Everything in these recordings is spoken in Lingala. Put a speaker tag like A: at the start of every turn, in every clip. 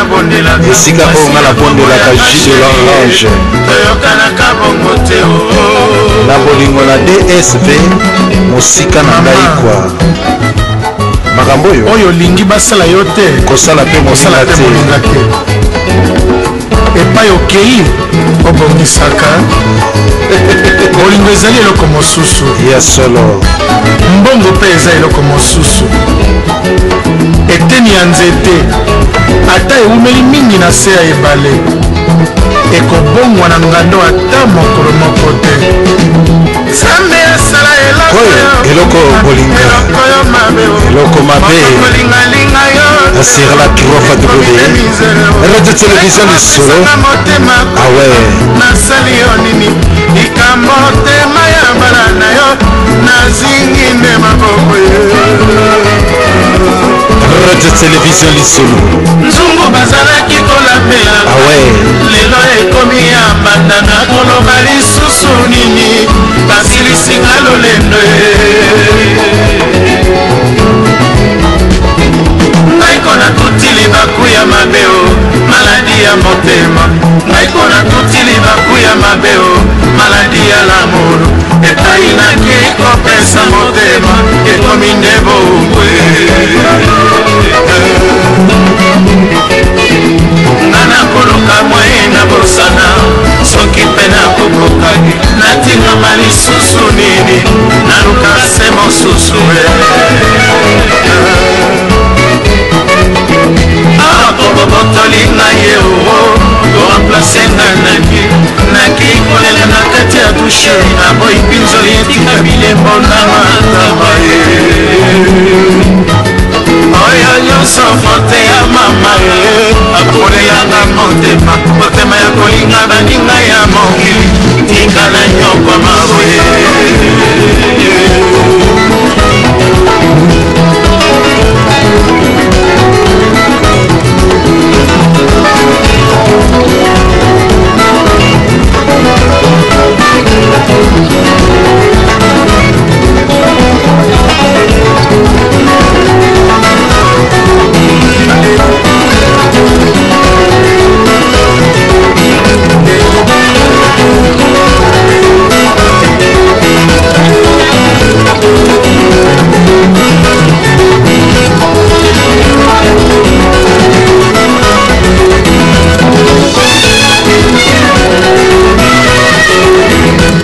A: nabondelaka
B: Esika oyo nga nabondelaka jus de l'orange.
A: Toyokanaka bongo te oh.
B: Na bolingo na DSV mosika na ngai kwa makambo oyo
A: Oyo olingi basala yo te,
B: kosala mpe
A: kosala
B: moninga
A: te
B: te.
A: Moninga te. Epai okei obongisaka. Bolingo ezali eloko mosusu.
B: Ya solo.
A: Mbongo mpe eza eloko mosusu. Eteni ya nzete, ata ewumeli mingi na se ya ebale, ekobongwa na ngando ata mokolo moko te. Nzambe asala eloko.
B: Oyo eloko bolinga.
A: Eloko yo mabe o.
B: Eloko mabe.
A: Moto kolingalinga yo.
B: Sur la 3 fois W Radio Télévision Lisolo.
A: Motema.
B: Ah ouais.
A: Nasali yo nini? Likambo tema ya bala na yo, nazingi nde maboko ye.
B: Radio Télévision Lisolo.
A: Nzungu bazalaki kolambela,
B: Ah ouais.
A: lelo ekomi ya mbanda. Nakoloba lisusu nini? Basilisinga lolendo ye. Ngai kona tuti libaku ya mabe o, maladi ya motema. Ngai kona tuti libaku ya mabe o, maladi ya lamuru. Epai nakei kopesa motema, ekomi nde bowumbu. Nga nakoluka mwai na bosana, soki mpe nakokoka. Natingama lisusu nini? Naluka se mosusu. Akobobotoli ngai ye o, koremplace ngai. Naki naki kolela na kati ya douche, naboyi mpinzoli etika bilembo na matama ye. Oyo nyonso faute ya mama ye, akolelanga motema, motema ya kolinga baninga ya mokili. Tika na nyokwama boye.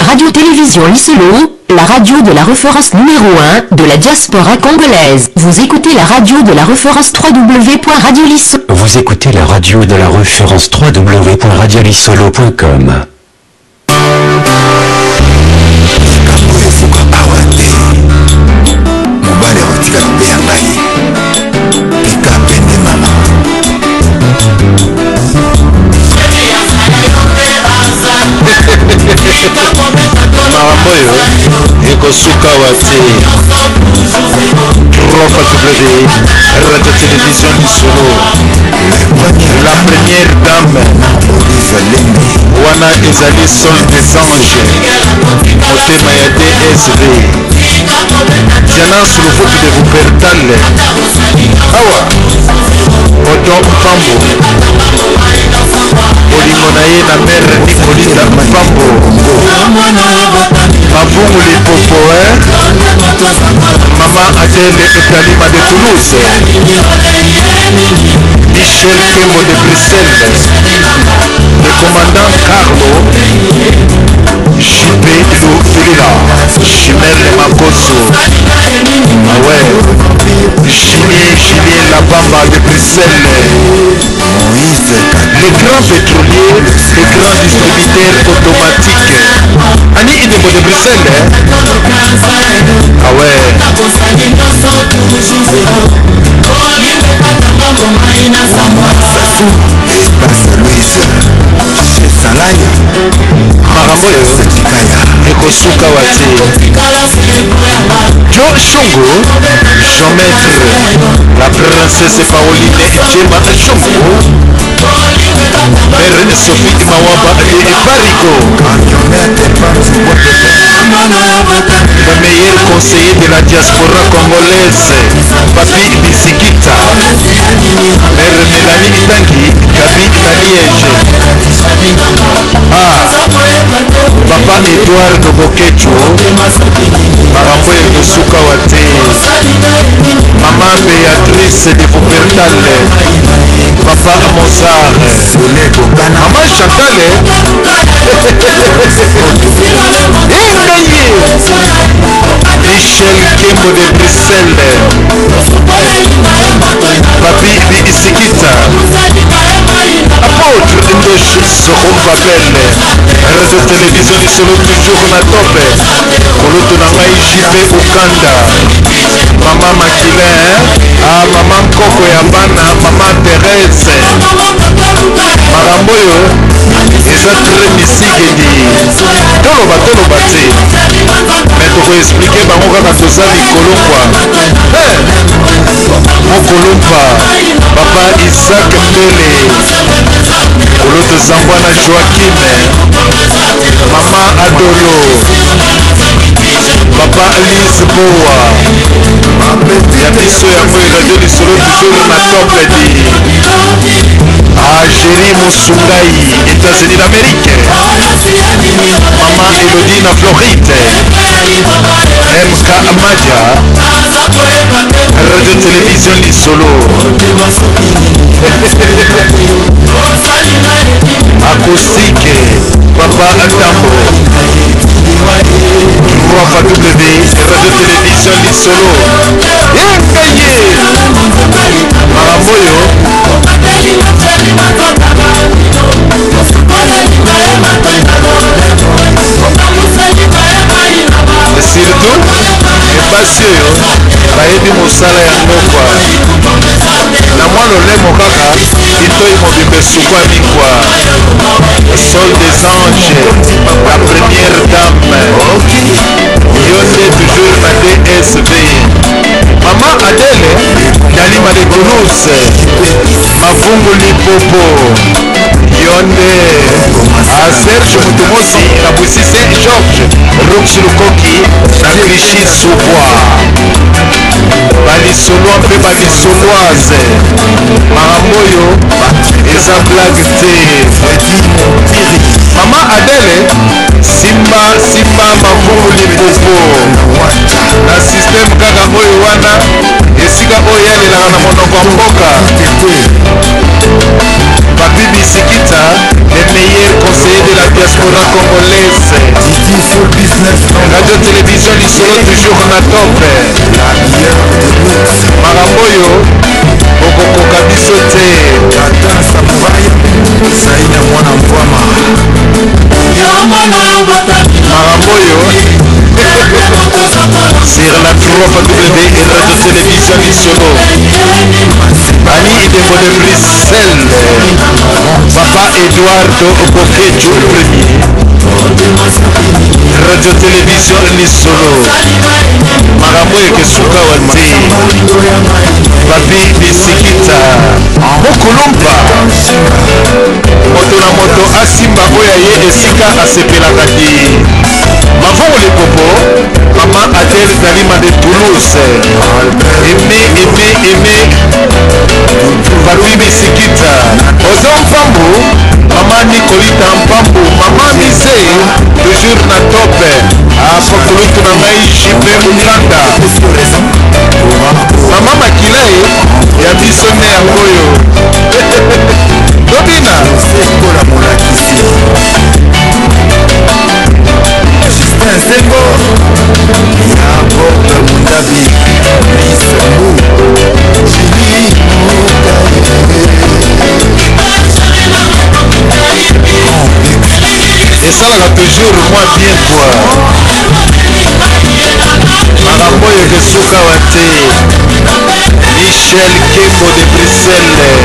C: Radio-Télévision Lisolo, la radio de la référence numéro 1 de la diaspora congolaise. Vous écoutez la radio de la référence www.radiolisolo.
D: Vous écoutez la radio de la référence www.radiolisolo.com.
E: Likambo esuka awa te. Mobali akotikala mpe ya ngai. Pika pene, mama.
B: Makambo oyo ekosuka wa te. 3 fois W Radio Télévision Lisolo. La première dame.
E: Olive Lembe.
B: Wana ezali Sol des Anges, motema ya DSV. Diana Sulufutu de Wuppertal. Awa Odon Pambo, bolingo na ye na mare Nikolita Pambo. Mavungu Lipopo, eh? Mama Adele Etalima de Toulouse, Michel Kembo de Bruxelles, le commandant Carlo JP Lufilila, Chimel Makoso. Ah ouais. Julien Julien Labamba de Bruxelles.
E: Moïse.
B: Les grands pétroliers, les grands distributeurs automatiques. Annie Idembo de Bruxelles, hein? Ah ouais.
E: Sasu Espace Louise chez Salaya.
B: Makambo oyo
E: Tikaya.
B: Ekosuka wa te. Jo Shongo, Jean Maître, la princesse Pauline Djema Shongo, mère Sophie Mawaba de Barigo,
E: Camionnette Panzi.
B: Le meilleur conseiller de la diaspora congolaise, Papi Bisikita, mère Mélanie Itangi. Eduardo Bokecho, makambo ekosuka wa te. Mama Beatrice de Wuppertal, Papa Mozart, Mama Chantal, Engaye, Michel Kembo de Bruxelles, Papi Bisikita, Apôtre Ndosh Sorom Babel, Radio Télévision Lisolo toujours na top, Koloto na ngai JP Okanda, Mama Makilin, ah, Mama Nkoko ya bana, Mama Thérèse, makambo oyo eza très mystique di toloba toloba te mais tokoexplike bango kaka toza likolo kwa hey! Mokolumpa papa Isaac Mbele koloto Zambwana Joaquim mama Adolo papa Lise Boa ya biso yango radio lisolo toujours na top di Algérie Mosungai États-Unis d'Amérique mama Elodie na Floride MK Madia Radio Télévision Lisolo Acoustique Papa Atambo 3 W Radio Télévision Lisolo Engaye makambo oyo surtout basi oyo bayebi mosala yango kwa na mwa lolemo kaka litoi mobimba esukwami kwa sol des anges la première dame yo nde toujours na dsv mama adele dalima de toulouse mavungu lipopo yo nde a serge mutumosi na busi saint georges rox lukoki na clichy sous-bois balisolois mpe balisoloise makambo oyo eza blague te mama adele simba simba mavungu lipopo na systeme kaka oyo wana esika oyo alelaka na monoko ya mboka Papi Bisikita, le meilleur conseiller de la diaspora congolaise. Radio Télévision Lisolo toujours na top. Makambo oyo okokoka biso te.
E: Tata Samurai, Saina mwana mvwama.
B: Makambo oyo sur la 3 W et Radio Télévision Lisolo. Bani Idembo de Bruxelles, Papa Eduardo Bokejo Premier, Radio Télévision Lisolo, makambo ekesuka wa te, Papi Bisikita, Mokulumpa, moto na moto asimba oyo aye esika asepelaka te. Mavongo Lipopo, Mama Adèle Dalima de Toulouse, Aimé, Aimé, Aimé, Papi Bisikita, Ozo Mpambu, Mama Nicolita Mpambu, Mama Mise, toujours na top, apokolutu na ngai JP Uganda, Mama Makila e, ya biso nde yango oyo. Tobina.
E: Sekola molakisi. Justin Sengo ya Bob Mundabi Lisembu Jili
B: esalaka toujours mwa bien quoi makambo oyo ekesuka wa te michel kembo de bruxelles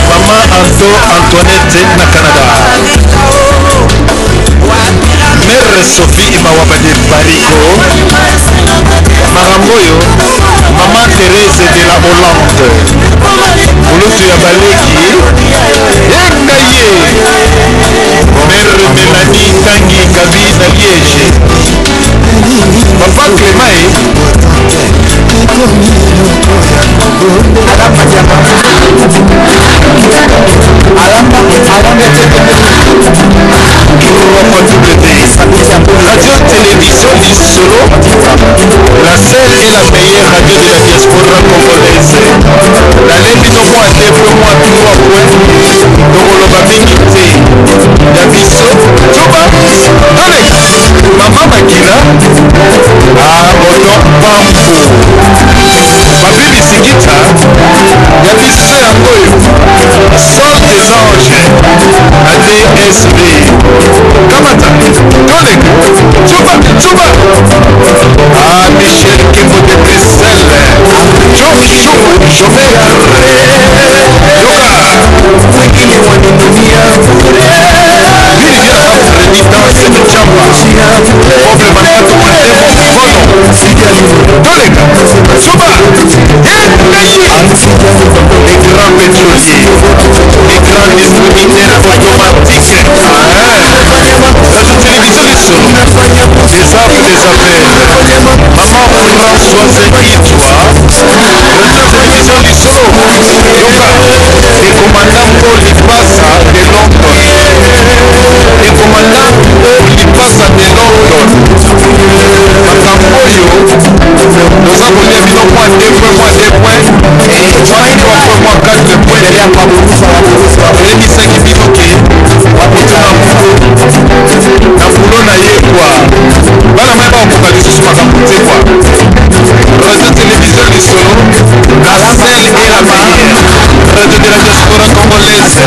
B: mama anto antoinette na canada mère sophie mawaba de bariko makambo oyo mama therese de la hollande kulutu ya baleki yenga ye mère mélanie tangi kabi na liege papa clément e meilleure radio de la diaspora congolaise. Nalembi no mwa 2 point mwa 3 point, tokoloba mingi te ya biso. Tuba toleka mama Makila ah odon pambu papi bisikita ya biso yango oyo sol des anges na DSV. Kamata toleka tuba tuba ah Michel Kembo de Bruxelles Jo Chou Jomer Yoka
A: Wengine wanidunia bure.
B: Vili vya Fredi Danse de Chamba Pobre Mankato Mandemo Vono Toleka Tuba Yengayi. Les grands pétroliers, les grands distributeurs automatiques. Ah, la télévision du Solo, des arbres, des appels. Maman Françoise Itwa, la télévision du Solo, Yoka, les commandants Paul Lipasa de London. Les commandants Paul Lipasa de London. Makambo oyo toza kolia bino mwa 2 point, mwa 2 point, mwa 3 point, mwa 4 point. Toyebisaki bino ke moto na moto na bulo na ye kwa bana mai bakokoka lisusu makambo te kwa. Radio Télévision Lisolo, la seule et la meilleure radio de la diaspora congolaise.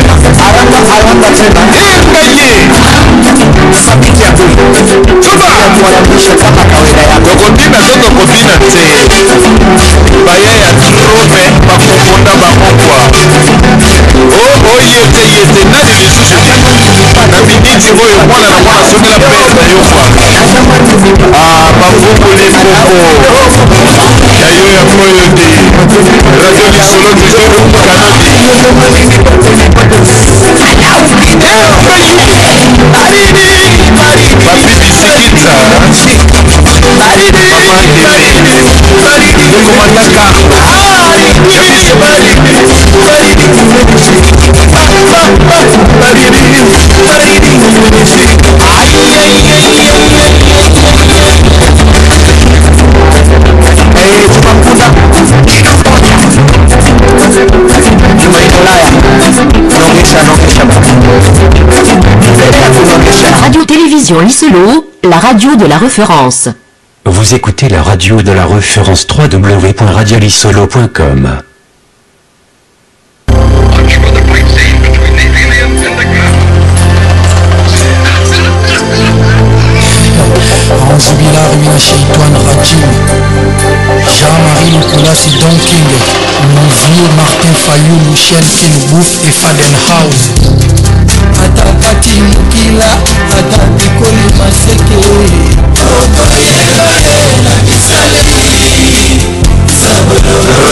B: Engaye tuba tokobina to tokobina te baya ya trome bakokonda bango kwa oye te ye te nani lisusu te na miniti oyo mwana na mwana asongela pere na yo kwa. Ah, bafungoli popo ya yo ya koyo te. Radio Lisolo toujours kanodi. Papi Bisikita, Mama Aimé, le commandant Carlo,
C: Radio-Télévision Lisolo, la radio de la référence.
D: Vous écoutez la radio de la référence www.radiolisolo.com.
F: Jean-Marie Nicolas Don King, mon vieux Martin Fayou, Michel Kinbouf et Fadenhouse. Ata kati mokila, ata pikoli maseke.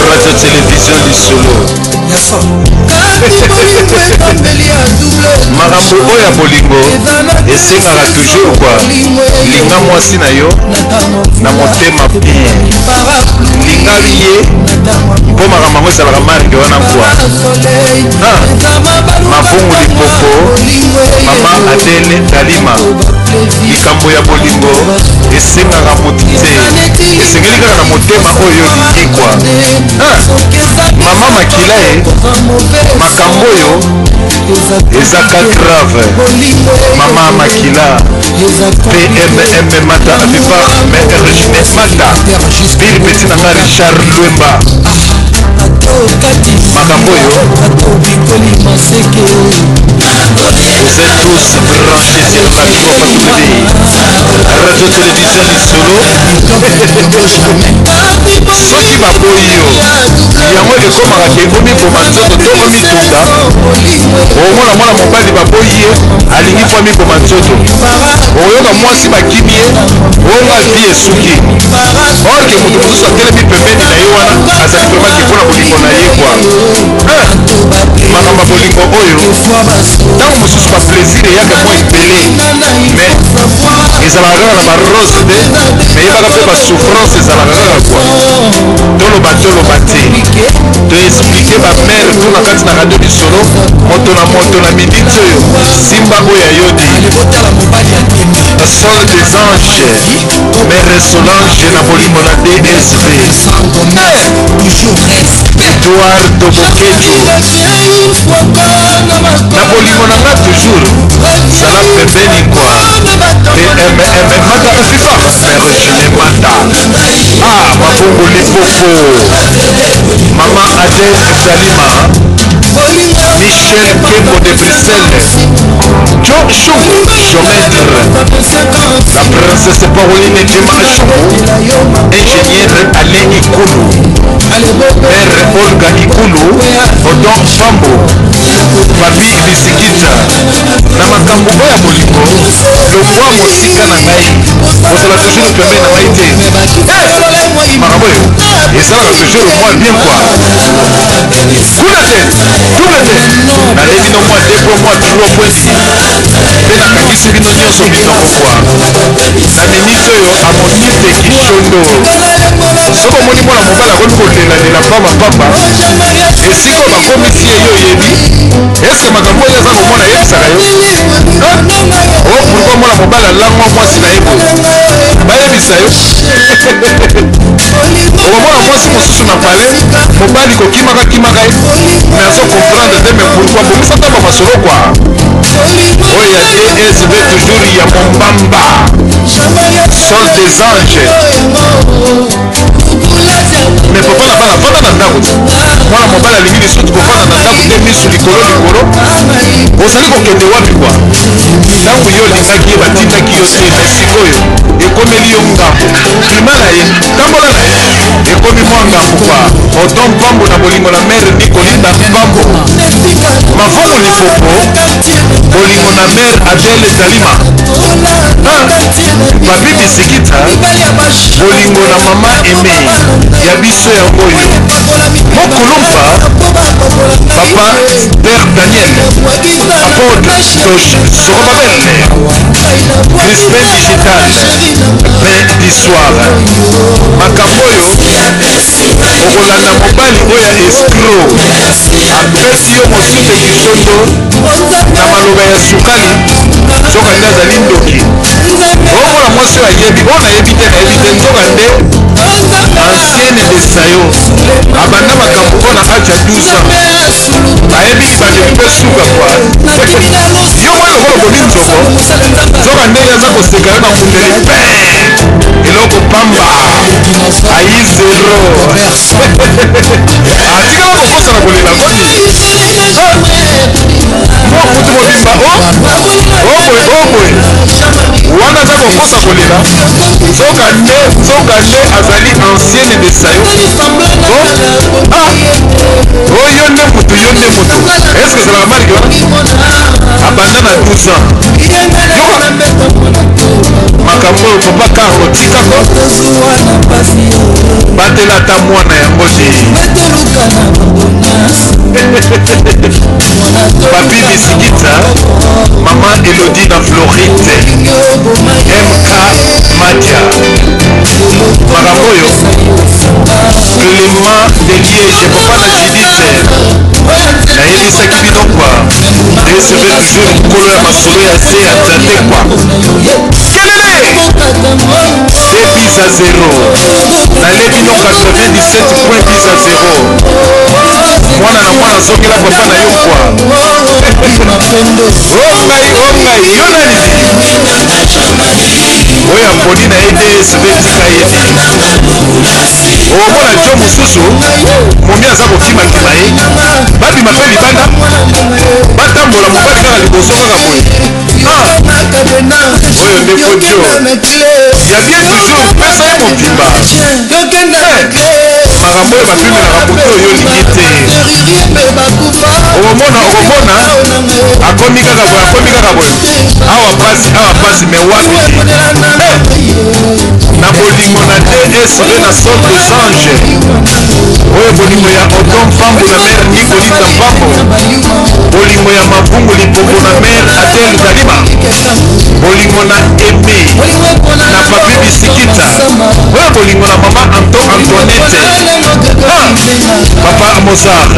B: Radio Télévision Lisolo. Makambo oyo ya bolingo esengaka toujours kwa linga mwasi na yo na motema bien, linga ye mpo makambo yango ezalaka marke wana kwa. Mavungu Lipopo, Mama Adele Dalima, likambo ya bolingo esengaka motu te, esengeli kaka na motema oyo olingi kwa. Mama Makila ye makambo oyo ezaka grave. Mama Makila PMM Mata Abiba Mère Regine Mata Bill Petit nanga Richard Lwemba, makambo oyo. Vous êtes tous branchés sur la 3 Radio Télévision Lisolo. Soki baboyi yo, yango ekomaka ke omiboma nzoto to omitunda. Omona mwana mobali baboyi ye, alingi mpo amiboma nzoto. Oyoka mwasi bakimi ye, onga vie esuki. Or ke moto mosusu atelemi pembeni na ye wana azali vraiment ke mpona bolingo na ye kwa. Makambo ya bolingo oyo ntango mosusu baplaisir eyaka mwa ebele, mais Ezalaka kaka na barose te, me yebaka mpe basouffrance ezalaka kaka kua. Toloba toloba te, toexplike bamare tu na kati na radio lisolo, moto na moto na miniti oyo simba oyo ya yo di Sol des anges, Mère Solange na bolingo na DSV. Eduardo Bokejo na bolingo na nga toujours zala pembeni kwa PMM Mata Fifa Mère Gine Mata ah mabongo lipopo Mama Adèle Zalima Michel Kembo de Bruxelles Joe Chungu Géomètre la princesse Pauline Djema Chungu ingénieur Alain Ikulu Mère Olga Ikulu Odon Pambo Papi Bisikita na makambo oyo ya bolingo longwa mosika na ngai kozala toujours pembeni na ngai te makambo oyo esalaka toujours mwa bien quoi kuna te double te nalebi no mwa 2 point mwa 3 point mpe nakangisi bino nyonso minoko kwa na miniti oyo amosite kishondo. Soki omoni mwana mobali akomi kolelalela pambapamba esika oyo bakomisi ye, yo oyebi eske makambo oyo aza komona ayebisaka yo o pourkui mwana mobali alangwa mwasi na ye boye bayebisa yo. Okomona mwasi mosusu na palais mobali kokimaka kimaka ye mais azo comprendre te mais pourquoi bongisa ntango masolo kwa oyo ya DSV toujours ya mombamba sol des anges. Mais papa na bana fanda na ndako te, mwana mobali alingi lisusu kofanda na ndako te, misu likolo likolo. Ozali kokende wapi kwa ntango yo olingaki ye, batindaki yo te, me sikoyo ekomeli yo ngambo. Bima na ye, tambola na ye, ekomi mwa ngambo kwa Odon Mpambo na bolingo na mere Nicolinda Mpambo Mavumu Lipopo bolingo na mere Adele Zalima Papi Bisikita bolingo na mama Aimé ya biso yango oyo Mokulumpa papa Père Daniel Apôtre Tosh Zorobabel Crispin Digital Pain du soir makambo oyo okolanda mobali oyo ya escro apesi yo mosute kisondo na maloba ya sukali, nzoka nde azali ndoki. Omona mwasi oyo ayebi oyo nayebi te, nayebi te, nzoka nde ancienne de sayo abanda makambo oyo na age ya 12 ans, ayebi libandeli mpe suka kwa yo mwana lokola okomi nzoko, nzoka nde ye aza koseka yo na mundeli pe eloko pamba ayi zero atikala kokosana kolela koni mwa mutu mobimba oboye oboye wana aza kokosa kolela, nzoka nde azali ancienne de sayo. Ah oyo nde mutu, yo nde mutu, eske ezalaka malike wana abanda na 12 ans. Yoka makambo oyo papa Carlo tikako batela ata mwana yango te. Papi Bisikita mama Elodie na Floride MK Madia makambo oyo Clément de Liège papa na Judith nayebisaki bino kwa DSV toujours nkolo ya masolo ya se ya nzate kwa kelele 2 bis à 0 nalebi no 97 point bis à 0 mwana na mwana azongela papa na yo kwa o ngai o ngai yo nani oyo aponi na ye DSV tika ye te. Okomona jo mosusu momi aza kokimakima ye, babima mpe libanda batambola mobali kaka liboso kaka boye. Oyo nde fo jo ya bien toujours pesa ye mobimba. Makambo oyo bapimelaka moto oyo olingi te. Okomona okomona akomi kaka boye, akomi kaka boye, awa pasi awa pasi, me wapi te na bolingo na DSV na sol des anges oyo bolingo ya Odon Mpambo na mare Nicolita Mpambo bolingo ya Mavungu Lipopo na mare Adele Zalima Bolingo na Aime na Papi Bisikita. Oyo bolingo na mama Anto Antoinette. Ah, papa Mozart.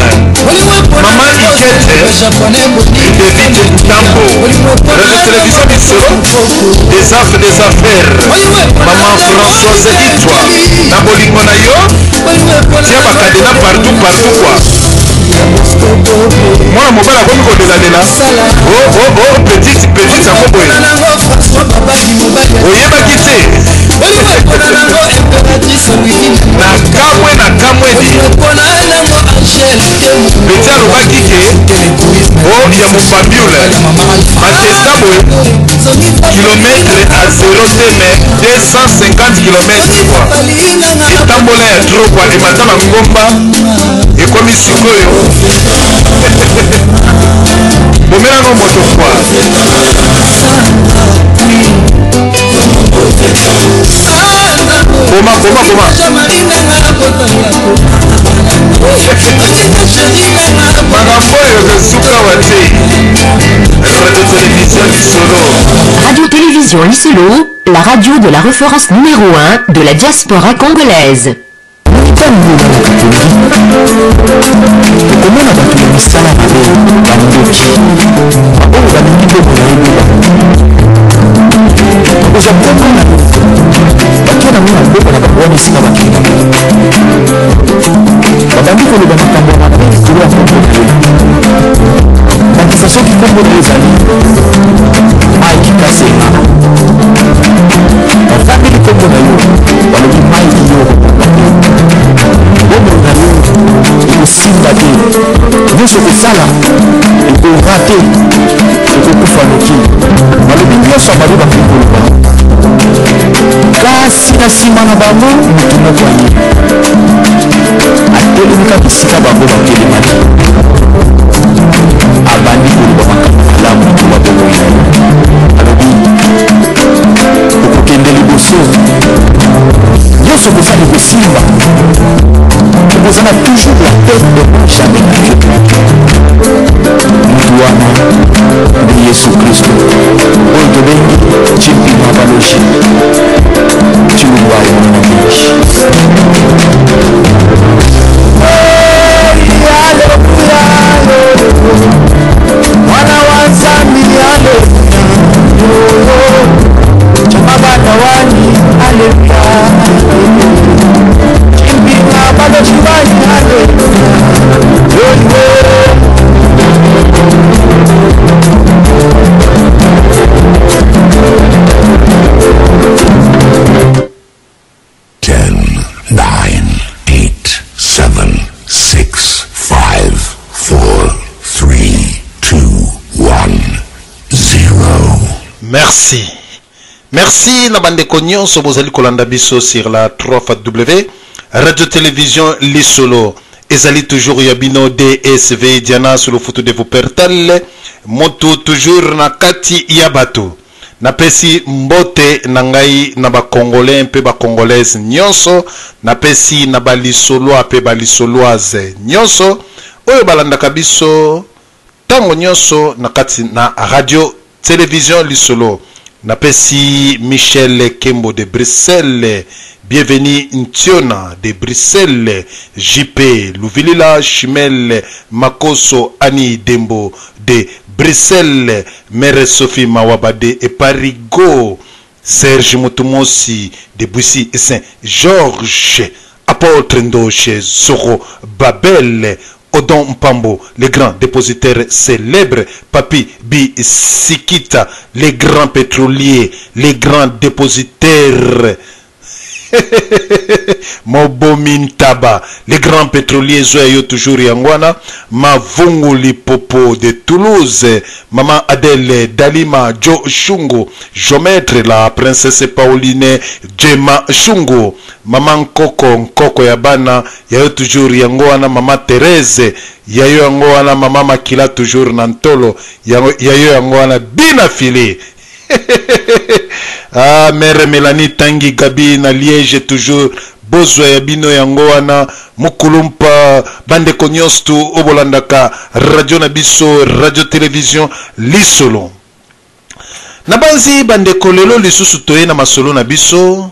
B: Mama Ikete. David Ntambo. Radio Télévision Bisolo. Des affaires des affaires. Maman Françoise Itwa. Na bolingo na yo. Tia bakadena partout partout quoi. Mwana mobali akomi kolelalela. Oh oh oh petite petite yango boye. Oyebaki te. Na kamwe na kamwe di. Petit alobaki ke o ya mopambiule batesta boye kilomètre à 0 te mais 250 kilomètre kua etambola ya trop kua emata bangomba ekomi sikoyo bomelano moto kua boma boma boma makambo oyo ezosuka wa te. Radio Télévision Lisolo.
C: Radio Télévision Lisolo, la radio de la référence numéro 1 de la diaspora congolaise.
G: Ntango okomona bato ya misala mabe, bandoki, baoyo balingi bomoi na ebeba, bakozwa nkombo na yo, bato na yango na mboka na bango wana esika bakenda, babandi koloba makambo ya mabe likolo ya nkombo na yo. Bakisa soki nkombo na yo ezali Mike Kasenga, bafandeli nkombo na yo, balobi Mike yo okokoka te, bomoi na yo ekosimba te, nyonso okosala ekorate, okokufa noki. Balobi nyonso ya mabe bakoki koloba, kasi na nsima na bango moto moko aye, atelemi kaka esika bango batelemaki, abandi koloba makambo malamu likolo ya bomoi na yo. Alobi, okokende liboso, nyonso okosala ekosimba, okozala toujours la tête et non jamais la queue. Moto wana nde Yesu Kristo, oyo tobengi Chimpima Baloji Tshilumbayi mwana mingi. Mwana wa Nzambi, aleluya, chama bana wani, aleluya, Chimpima Baloji wani, aleluya, yo yo.
H: Ten, nine, eight, seven, six, five, four, three, two, one, zero.
B: Merci. Merci na bandeko nyonso bozali kolanda biso sur la 3 W Radio Télévision Lisolo. Ezali toujours ya bino DSV Diana sur le photo de Wuppertal. Moto toujours na kati ya bato. Napesi mbote na ngai na ba congolais mpe ba congolaises nyonso, napesi na ba lisolois mpe ba lisoloises nyonso oyo balandaka biso tango nyonso na kati na radio television lisolo. Napesi Michel Kembo de Bruxelles, Bienvenu Ntiona de Bruxelles, JP Luvilila, Chimel Makoso, Annie Dembo de Bruxelles, Mere Sophie Mawaba de Parigo, Serge Mutumosi de Bussy Saint-Georges, Apôtre Ndoche Zoro Babel, Odon Mpambo, le grand dépositaire célèbre, Papi Bisikita, les grands pétroliers, les grands dépositaires, Mobomi Ntaba, les grands pétroliers Zoya toujours Yangwana, Mavungu Lipopo de Toulouse, Maman Adèle Dalima Joe Shungu, Jomètre la princesse Pauline Jema Shungu, Maman Koko Nkoko Yabana, Yayo toujours Yangwana, Maman Thérèse, Yayo Yangwana, Maman Makila toujours Nantolo, Yayo Yangwana, Bina Fili. Ah, mère Mélanie Tangi Gabi na Liège toujours bozwa ya bino yango wana mukulumpa bandeko nyonso tu obolandaka radio na biso radio télévision lisolo. Nabanzi bandeko lelo lisusu toye na masolo na biso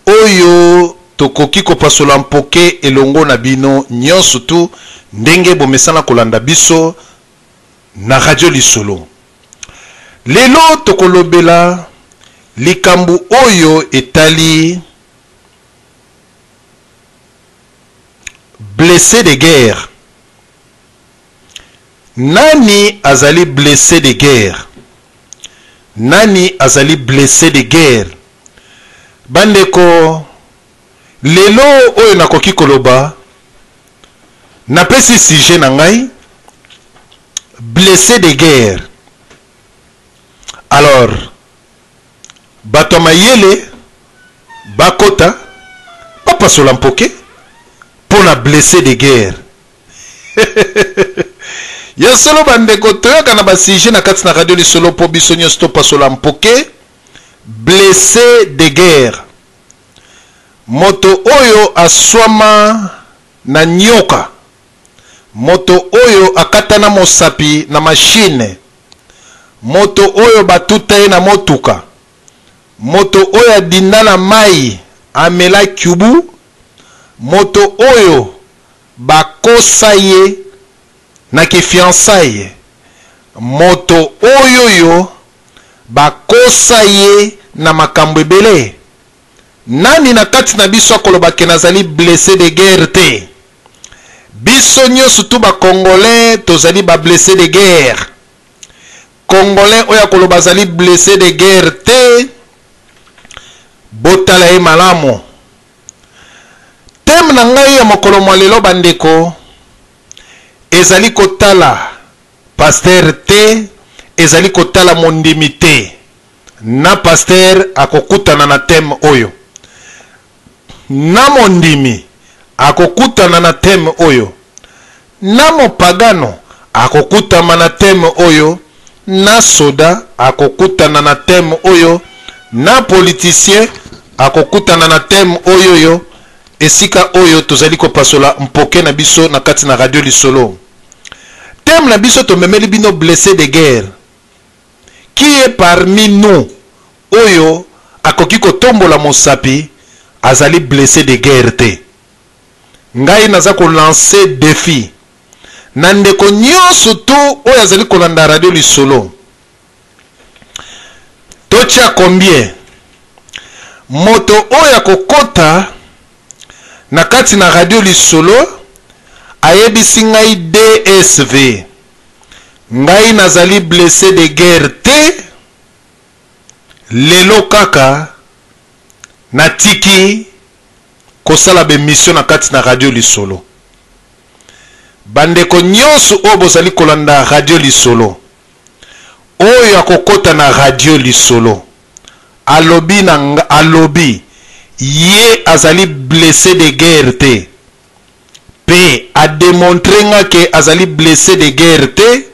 B: oyo tokoki kopasola mpoke elongo na bino nyonso tu ndenge bomesana kolanda biso na radio lisolo. Lelo tokolobela likambo oyo etali blesse de guerre. Nani azali blesse de guerre? Nani azali blesse de guerre? Bandeko, lelo oyo nakoki koloba, napesi sujet na ngai blesse de guerre. Alors, bato ya mayele bakota bapasola mpoke mpo na blesse de guerre. Ya solo bandeko, toyoka na basujet na kati na radio lisolo mpo biso nyonso topasola mpoke. Blesse de guerre, moto oyo aswama na nyoka, moto oyo akatana mosapi na mashine, moto oyo batuta ye na motuka, moto oyo adinda na mai amela cubu, moto oyo bakosa ye na ki fiançailles, moto oyoyo bakosa ye na makambo ebele. Nani na kati na biso akoloba ke nazali blesse de guerre te? Biso nyonso tu ba congolais tozali ba blesse de guerre. Congolais oyo akoloba azali blesse de guerre te, botala ye malamu. Thème na ngai ya mokolo mwa lelo bandeko ezali kotala pasteur te, ezali kotala mondimi te. Na pasteur akokutana na thème oyo, na mondimi akokutana na thème oyo, na mopagano akokutama na thème oyo, na soda akokutana na thème oyo, na politicien akokutana na thème oyo yo esika oyo tozali kopasola mpoke na biso na kati na radio lisolo. Thème na biso tomemeli bino blessé de guerre. Qui est parmi nous oyo akoki kotombola mosapi azali blessé de guerre te? Ngai naza ko lancer defi na ndeko nyonso tu oyo azali kolanda radio lisolo. Totia combien moto oyo akokota na kati na radio lisolo ayebisi ngai DSV ngai nazali blessé de guerre te, lelo kaka natiki kosala b'emission na kati na radio lisolo. Bandeko nyonso oyo bozali kolanda radio lisolo, oyo akokota na radio lisolo alobi na alobi ye azali blessé de guerre te, pe a demontrer nga ke azali blessé de guerre te,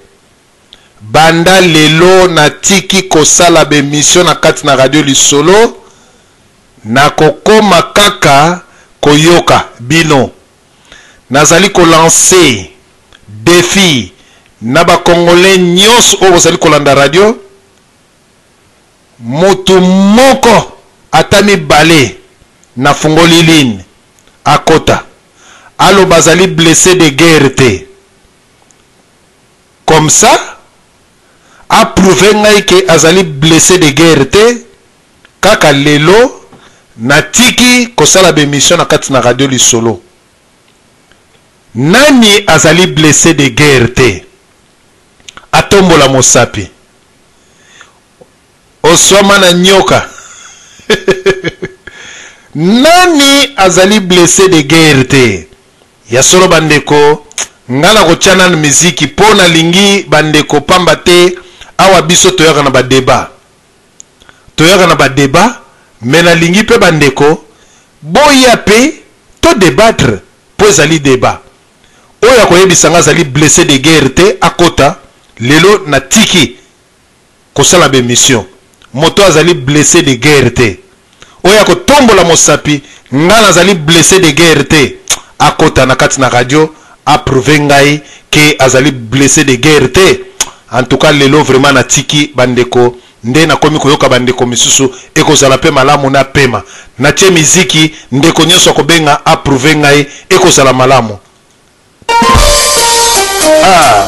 B: banda lelo natiki kosala b'emission na kati na radio lisolo, nakokoma kaka koyoka bino. Nazali ko lancer defi na ba congolais nyonso oyo bozali kolanda radio, motu moko ata mibale nafungoli ligne akota aloba azali blessé de guerre te, comme ça a prouver ngai ke azali blessé de guerre te. Kaka lelo natiki kosala b'emission na kati na radio lisolo. Nani azali blessé de guerre te atombola mosapi. Oswama na nyoka. Nani azali blessé de guerre te? Ya solo bandeko, nga nakotia nanu miziki po nalingi bandeko pamba te awa biso toyaka na ba debat. Toyaka na ba debat mais nalingi pe bandeko boya pe to debattre po ezali debat. Oyo akoyebisa nga azali blessé de guerre te akota, lelo natiki kosala ba emission. Moto azali blessé de guerre te, oyo akotombola mosapi nga nazali blessé de guerre te akota na kati na radio a prouver ngai ke azali blessé de guerre te. En tout cas lelo vraiment natiki bandeko. Nde nakomi koyoka bandeko misusu, ekozala mpe malamu napema. Natie miziki, ndeko nyonso akobenga a prouver ngai, ekozala malamu. Ah.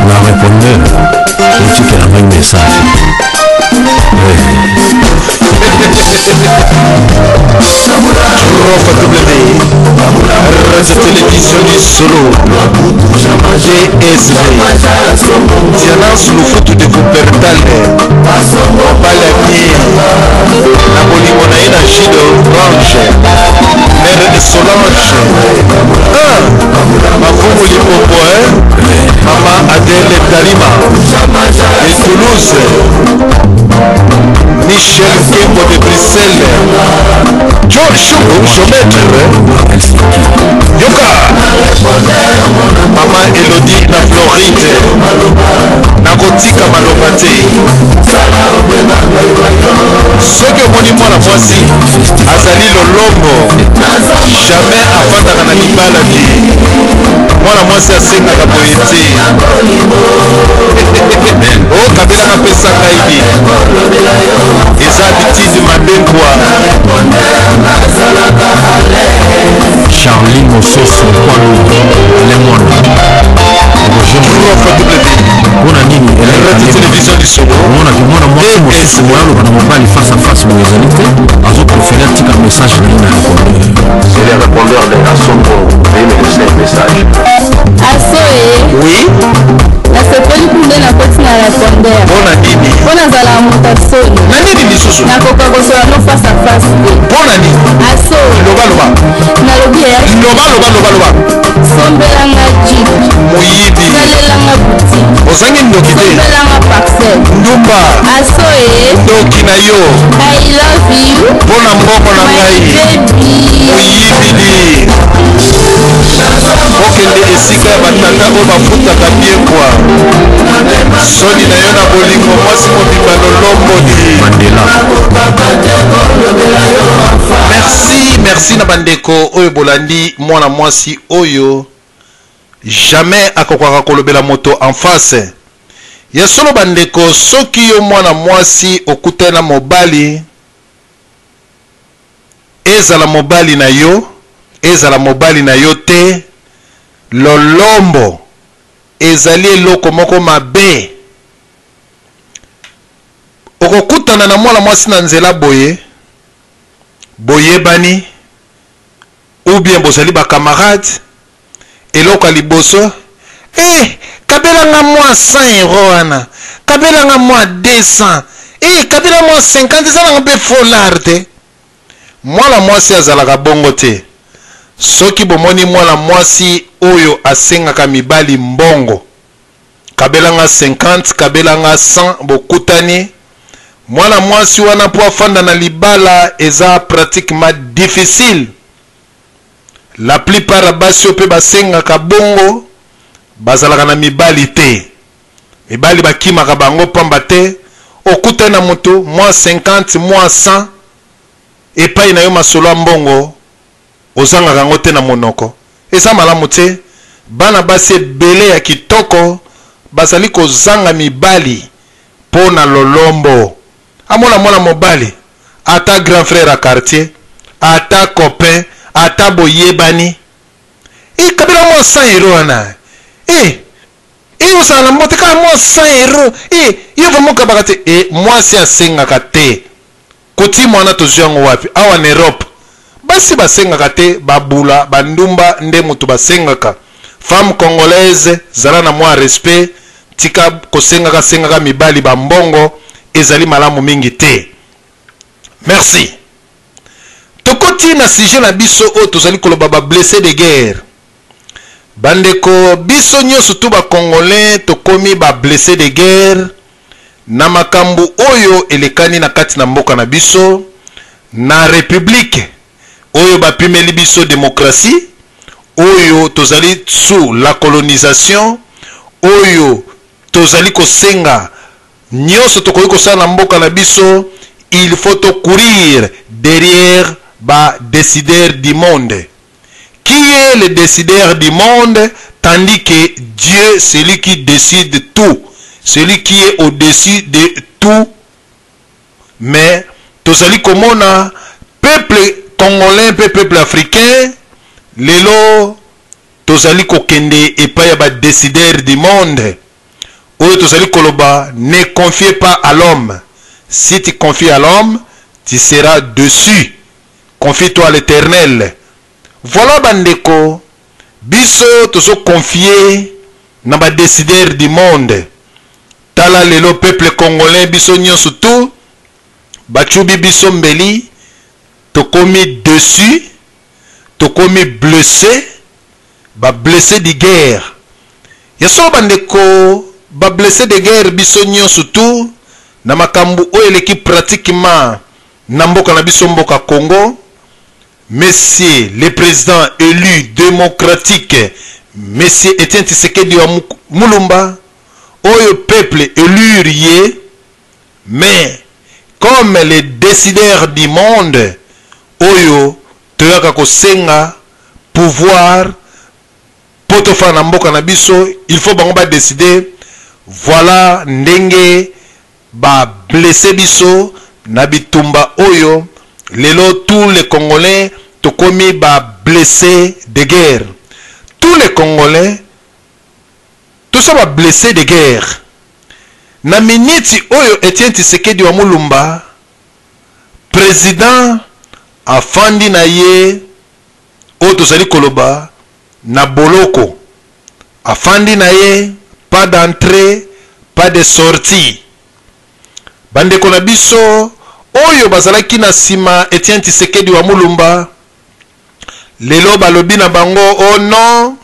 H: Na répondeur otikela ngai message.
B: Radio Télévision du Solo DSV Diana Sulufutu de Wuppertal mobali ya bien na bolingo na ye na Jude Orange mère de Solange ah, Mafumu Lipopo hein? Mama Adèle Talima de Toulouse Michel Kembo de Bruxelles Joe Chomètre Yoka Mama Elodie na Floride nakotika maloba te soki omoni mwana mwasi azali lolombo jamais afandaka na libala te mwana mwasi asengaka boye te o kabila napesa ngai bi eza habitude mabe nkwa.
H: Charlie Mososo Kwalu Alain Mwana Roger mpona nini omonaki mwana mwasi mosusu boye aloba na mobali face à face boye ezali te azoprefere atika message na ye na répondeur.
I: C'est le répondeur de Asongo. Veuillez me laisser un message.
J: Aso e.
B: Oui.
J: Nasepeli kuna nde nakoti na répondeur.
B: Mpo na nini?
J: Mpo nazala moto ya soni.
B: Na nini lisusu?
J: Nakoka kosola no face à face te.
B: Mpo na nini?
J: Aso.
B: Loba loba.
J: Nalobi ya.
B: Loba loba loba loba.
J: Sombela nga jeep.
B: Moyibi.
J: Salela nga boutique.
B: Ozangi ndoki te.
J: Sombela nga parcelle.
B: Ndumba.
J: Aso e.
B: Ndoki na yo.
J: I love you.
B: Mpo na mbongo na
J: My
B: ngai.
J: baby.
B: Moyibi di. Okende esika ya batata oyo bafutaka bien kua. Soni na yo na bolingo mwasi mobimba lolombo di.
H: Mandela.
B: Merci, merci na bandeko oyo bolandi mwana mwasi oyo jamais akokaka kolobela moto en face. Ya solo bandeko, soki yo mwana mwasi okutani na mobali, ezala mobali na yo, ezala mobali na yo te, lolombo ezali eloko moko mabe. Okokutana na mwana mwasi na nzela boye, boyebani ou bien bozali ba camarades, eloko ya liboso, eh, kabela nga mwa 100 euro wana, kabela nga mwa 200, eh, kabela mwa 50, eza nanga mpe folar te. Mwana mwasi azalaka bongo te. Soki bomoni mwana mwasi oyo asengaka mibali mbongo, kabela nga 50, kabela nga 100, bokutani, mwana mwasi wana mpo afanda na libala eza pratiquement difficile. La plupart ya basi oyo mpe basengaka bongo bazalaka na mibali te. Mibali bakimaka bango pamba te. Okutani na moto mwa 50, mwa 100, epai na yo masolo ya mbongo ozangaka yango te na monoko. Eza malamu te. Bana basi ebele ya kitoko bazali kozanga mibali mpo na lolombo. Amona mwana mobali, ata grand frère ya quartier, ata copain, ata boyebani. Eh, kabila mwa 100 euro wana. Eh, eh, ozala na mbote kaka mwa 100 euro. Eh, yo vraiment okabaka te. Eh, mwasi asengaka te. Coutume wana tozwi yango wapi? Awa na Europe basi basengaka te, babula, bandumba nde mutu basengaka. Femme congolaise zala na mwa respect, tika kosengaka sengaka mibali ba mbongo, ezali malamu mingi te. Merci. Tokoti na sujet na biso oyo tozali koloba ba blessés de guerre. Bandeko, biso nyonso tu ba congolais tokomi ba blessés de guerre na makambo oyo elekani na kati na mboka na biso, na republique oyo bapimeli biso demokratie, oyo tozali sous la colonisation, oyo tozali kosenga nyonso tokoki kosala na mboka na biso, il faut to courir derrière ba décideurs du monde. Qui est le décideur du monde? tandis que Dieu celui qui decide tout, celui qui est au dessus de tout mais tozali komona peuple congolais mpe peuple africain lelo tozali kokende epai ya ba decideurs du monde oyo tozali koloba ne confiez pas à l'homme si tu confies à l'homme tu seras dessus confie toi à l'éternel voilà bandeko biso tozo confier na ba decideurs du monde tala lelo peuple congolais biso nyonso tout bacubi biso mbeli tokomi dessus tokomi blesse ba blesse de guerre ya solo bandeko ba blesse de guerre biso nyonso tout na makambo oyo eleki pratiquement na mboka na biso mboka Congo monsieur le président élu démocratique monsieur Etienne Tshisekedi wa Mulumba oyo peuple élure ye mais comme les décideurs du monde oyo toyaka kosenga pouvoir po tofanda na mboka na biso il faut bango ba decider voilà ndenge ba blesse biso na bitumba oyo lelo tous les congolais tokomi ba blesse de guerre tous les congolais tosa ba blesse de guerre na miniti oyo Etienne Tshisekedi wa Mulumba president afandi na ye oyo tozali koloba na boloko afandi na ye pas d'entrée pas de sortie bandeko na biso oyo bazalaki na nsima Etienne Tshisekedi wa Mulumba lelo balobi na bango oh non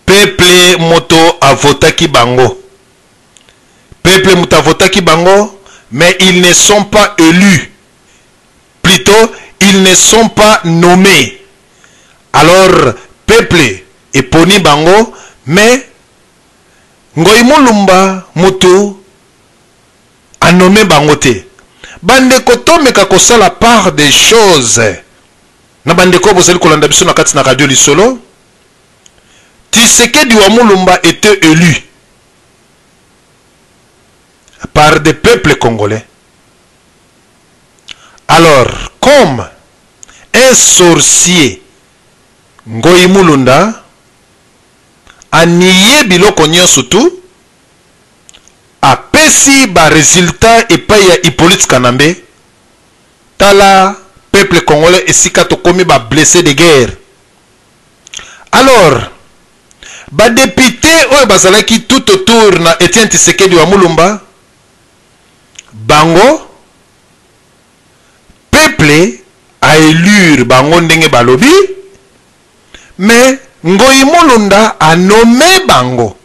B: peuple moto avotaki bango peuple moto avotaki bango mais ils ne sont pas élus plutôt ils ne sont pas nommés alors peuple eponi bango mais Ngoyi Mulumba mutu anome bango te bandeko tomeka kosala part des choses na bandeko bozali kolanda biso na kati na radio lisolo Tshisekedi wa Mulumba était élu par des peuples congolais. Alors, comme un sorcier Ngoyi Mulunda a nié biloko nyonso tout, apesi ba resultats epai ya Hippolyte Kanambe, tala peuple congolais esika tokomi ba blessés de guerre. Alors, ba deputes oyo bazalaki tout autour na Etienne Tshisekedi wa Mulumba, bango peuple a élure bango ndenge balobi, mais Ngoyi Mulunda a nommé bango.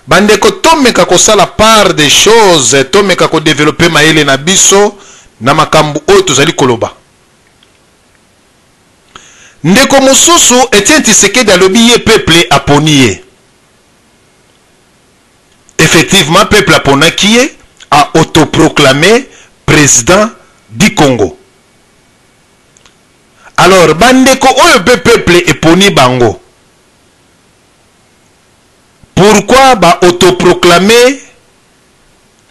B: Bandeko tomeka kosala part des choses, tomeka ko developper mayele na biso na makambo oyo tozali koloba. Ndeko mosusu Etienne Tshisekedi alobi ye peuple aponi ye. Effectivement peuple aponaki ye a autoproclamé président du Congo. Alors bandeko oyo pe peuple eponi bango pourquoi ba autoproclamé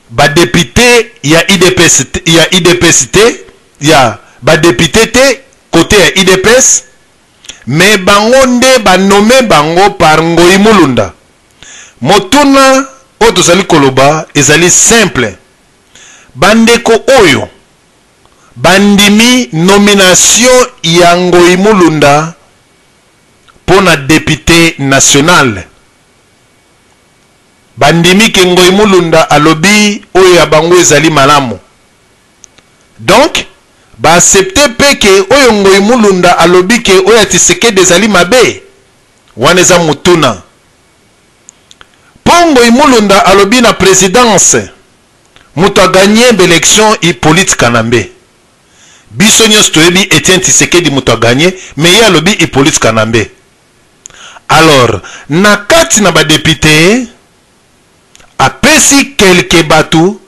B: ba depute ya udps ya udps te ya ba depute te kote ya udps mais bango nde ba nomme bango par Ngoyi Mulunda motuna oyo tozali koloba ezali simple bandeko oyo bandimi nomination ya Ngoyi Mulunda mpo na depute national Bandimi ke Ngoy Mulunda alobi oyo ya bango ezali malamu. Donc, ba accepter pe ke oyo Ngoy Mulunda alobi ke oyo ya Tshisekedi ezali mabe? Wana eza motuna. Po Ngoy Mulunda alobi na presidence moto a gagner b'elections Hyppolite Kanambe. Biso nionso toyebi Etienne Tshisekedi moto a gagner, mais ye alobi Hyppolite Kanambe. Alors na kati na ba deputes apesi quelques batu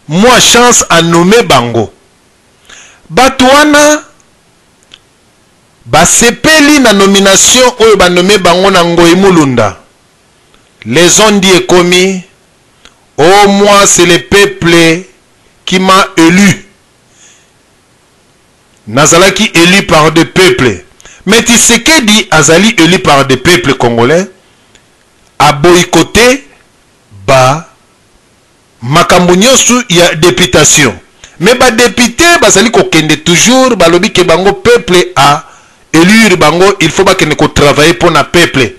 B: mua chance a nommer bango. Batu wana Basepeli na nomination oyo ba nomme bango na Ngoyi Mulunda. Les on dit ekomi, oh moi c'est le peuple qui m'a elu. Nazalaki elu par de peuple. Mais Tshisekedi azali elu par de peuple congolais, a boycotter ba makambo nyonso ya deputation. Mais ba deputes bazali kokende toujours, balobi ke bango peuple a elure bango, il faut bakende ko travailler pona peuple.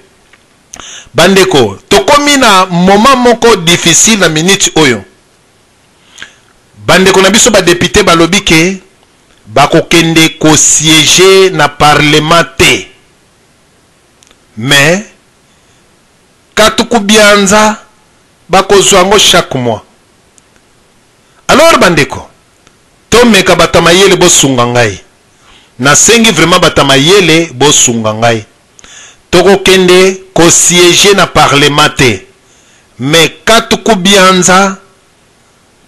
B: Bandeko, tokomi na moment moko difficile na minute oyo. Bandeko na biso ba deputes balobi ke bakokende ko sieger na parlement te. Mais katukubianza bakozwa yango chaque mois. Alors bandeko, tomeka bato ya mayele bosunga ngai. Nasengi vraiment bato ya mayele bosunga ngai. Tokokende ko sieger na parlement te. Mais katukubianza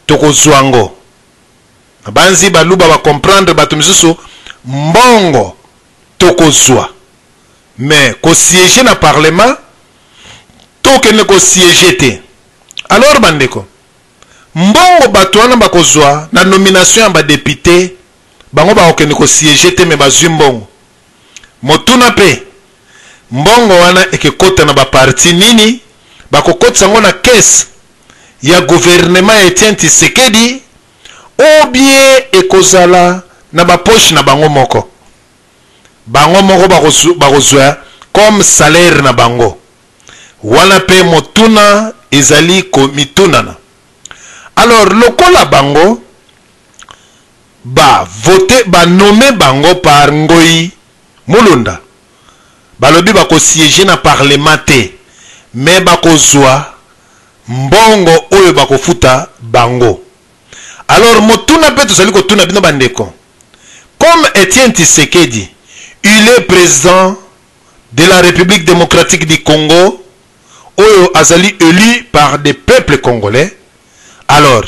B: tokozwa yango. Nabanzi baluba ba comprendre bato misusu mbongo tokozwa. Mais ko sieger na parlement tokende ko sieger te. Alors bandeko, mbongo bato wana bakozwa na nomination ya ba depute, bango bakokende ko sieger te mais bazwi mbongo. Motuna pe, mbongo wana ekekota na ba parti nini? Bakokotisa yango na caisse ya gouvernement ya Etienne Tshisekedi ou bien ekozala na ba poche na bango moko? Bango moko bakozwa comme salaire na bango. Wana pe motuna ezali komitunana. Alors lokola bango ba vote, ba nomme bango par Ngoyi Mulunda, balobi bako sieger na parlement te mais bakozwa mbongo oyo bakofuta bango. Alors motuna pe tozali kotuna bino bandeko, comme Etienne Tshisekedi il est president de la Republique democratique du Congo oyo azali elu par des peuples congolais, alors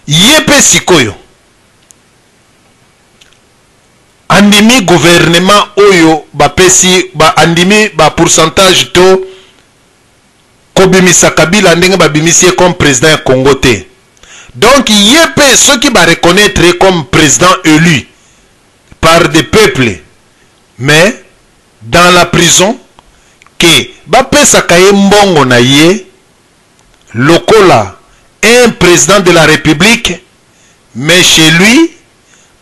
B: ye pe sikoyo andimi gouvernement oyo bapesi ba andimi ba pourcentage to kobimisa Kabila ndenge babimisi ye comme president ya Congo te. Donc ye pe soki ba reconnaître ye comme president elu par des peuples mais dans la prison que bapesaka ye mbongo na ye lokola un president de la Republique mais chez lui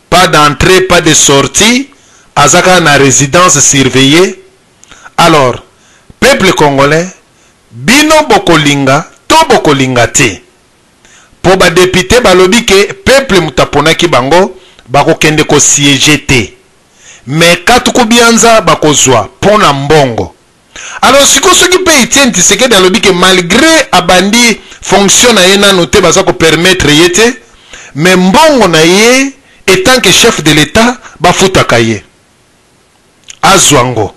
B: pas d'entrée pas de sortie, aza kaka na residence surveillée. Alors peuple congolais bino bokolinga to bokolinga te po ba depute balobi ke peuple moto aponaki bango bakokende ko sieger te mais katukubianza bakozwa po na mbongo. Alors sikoyo soki pe Etienne Tshisekedi alobi ke malgre abandi fonction na ye nanu te baza ko permettre ye te mais mbongo na ye etant que chef de l'etat bafutaka ye azwa ngo.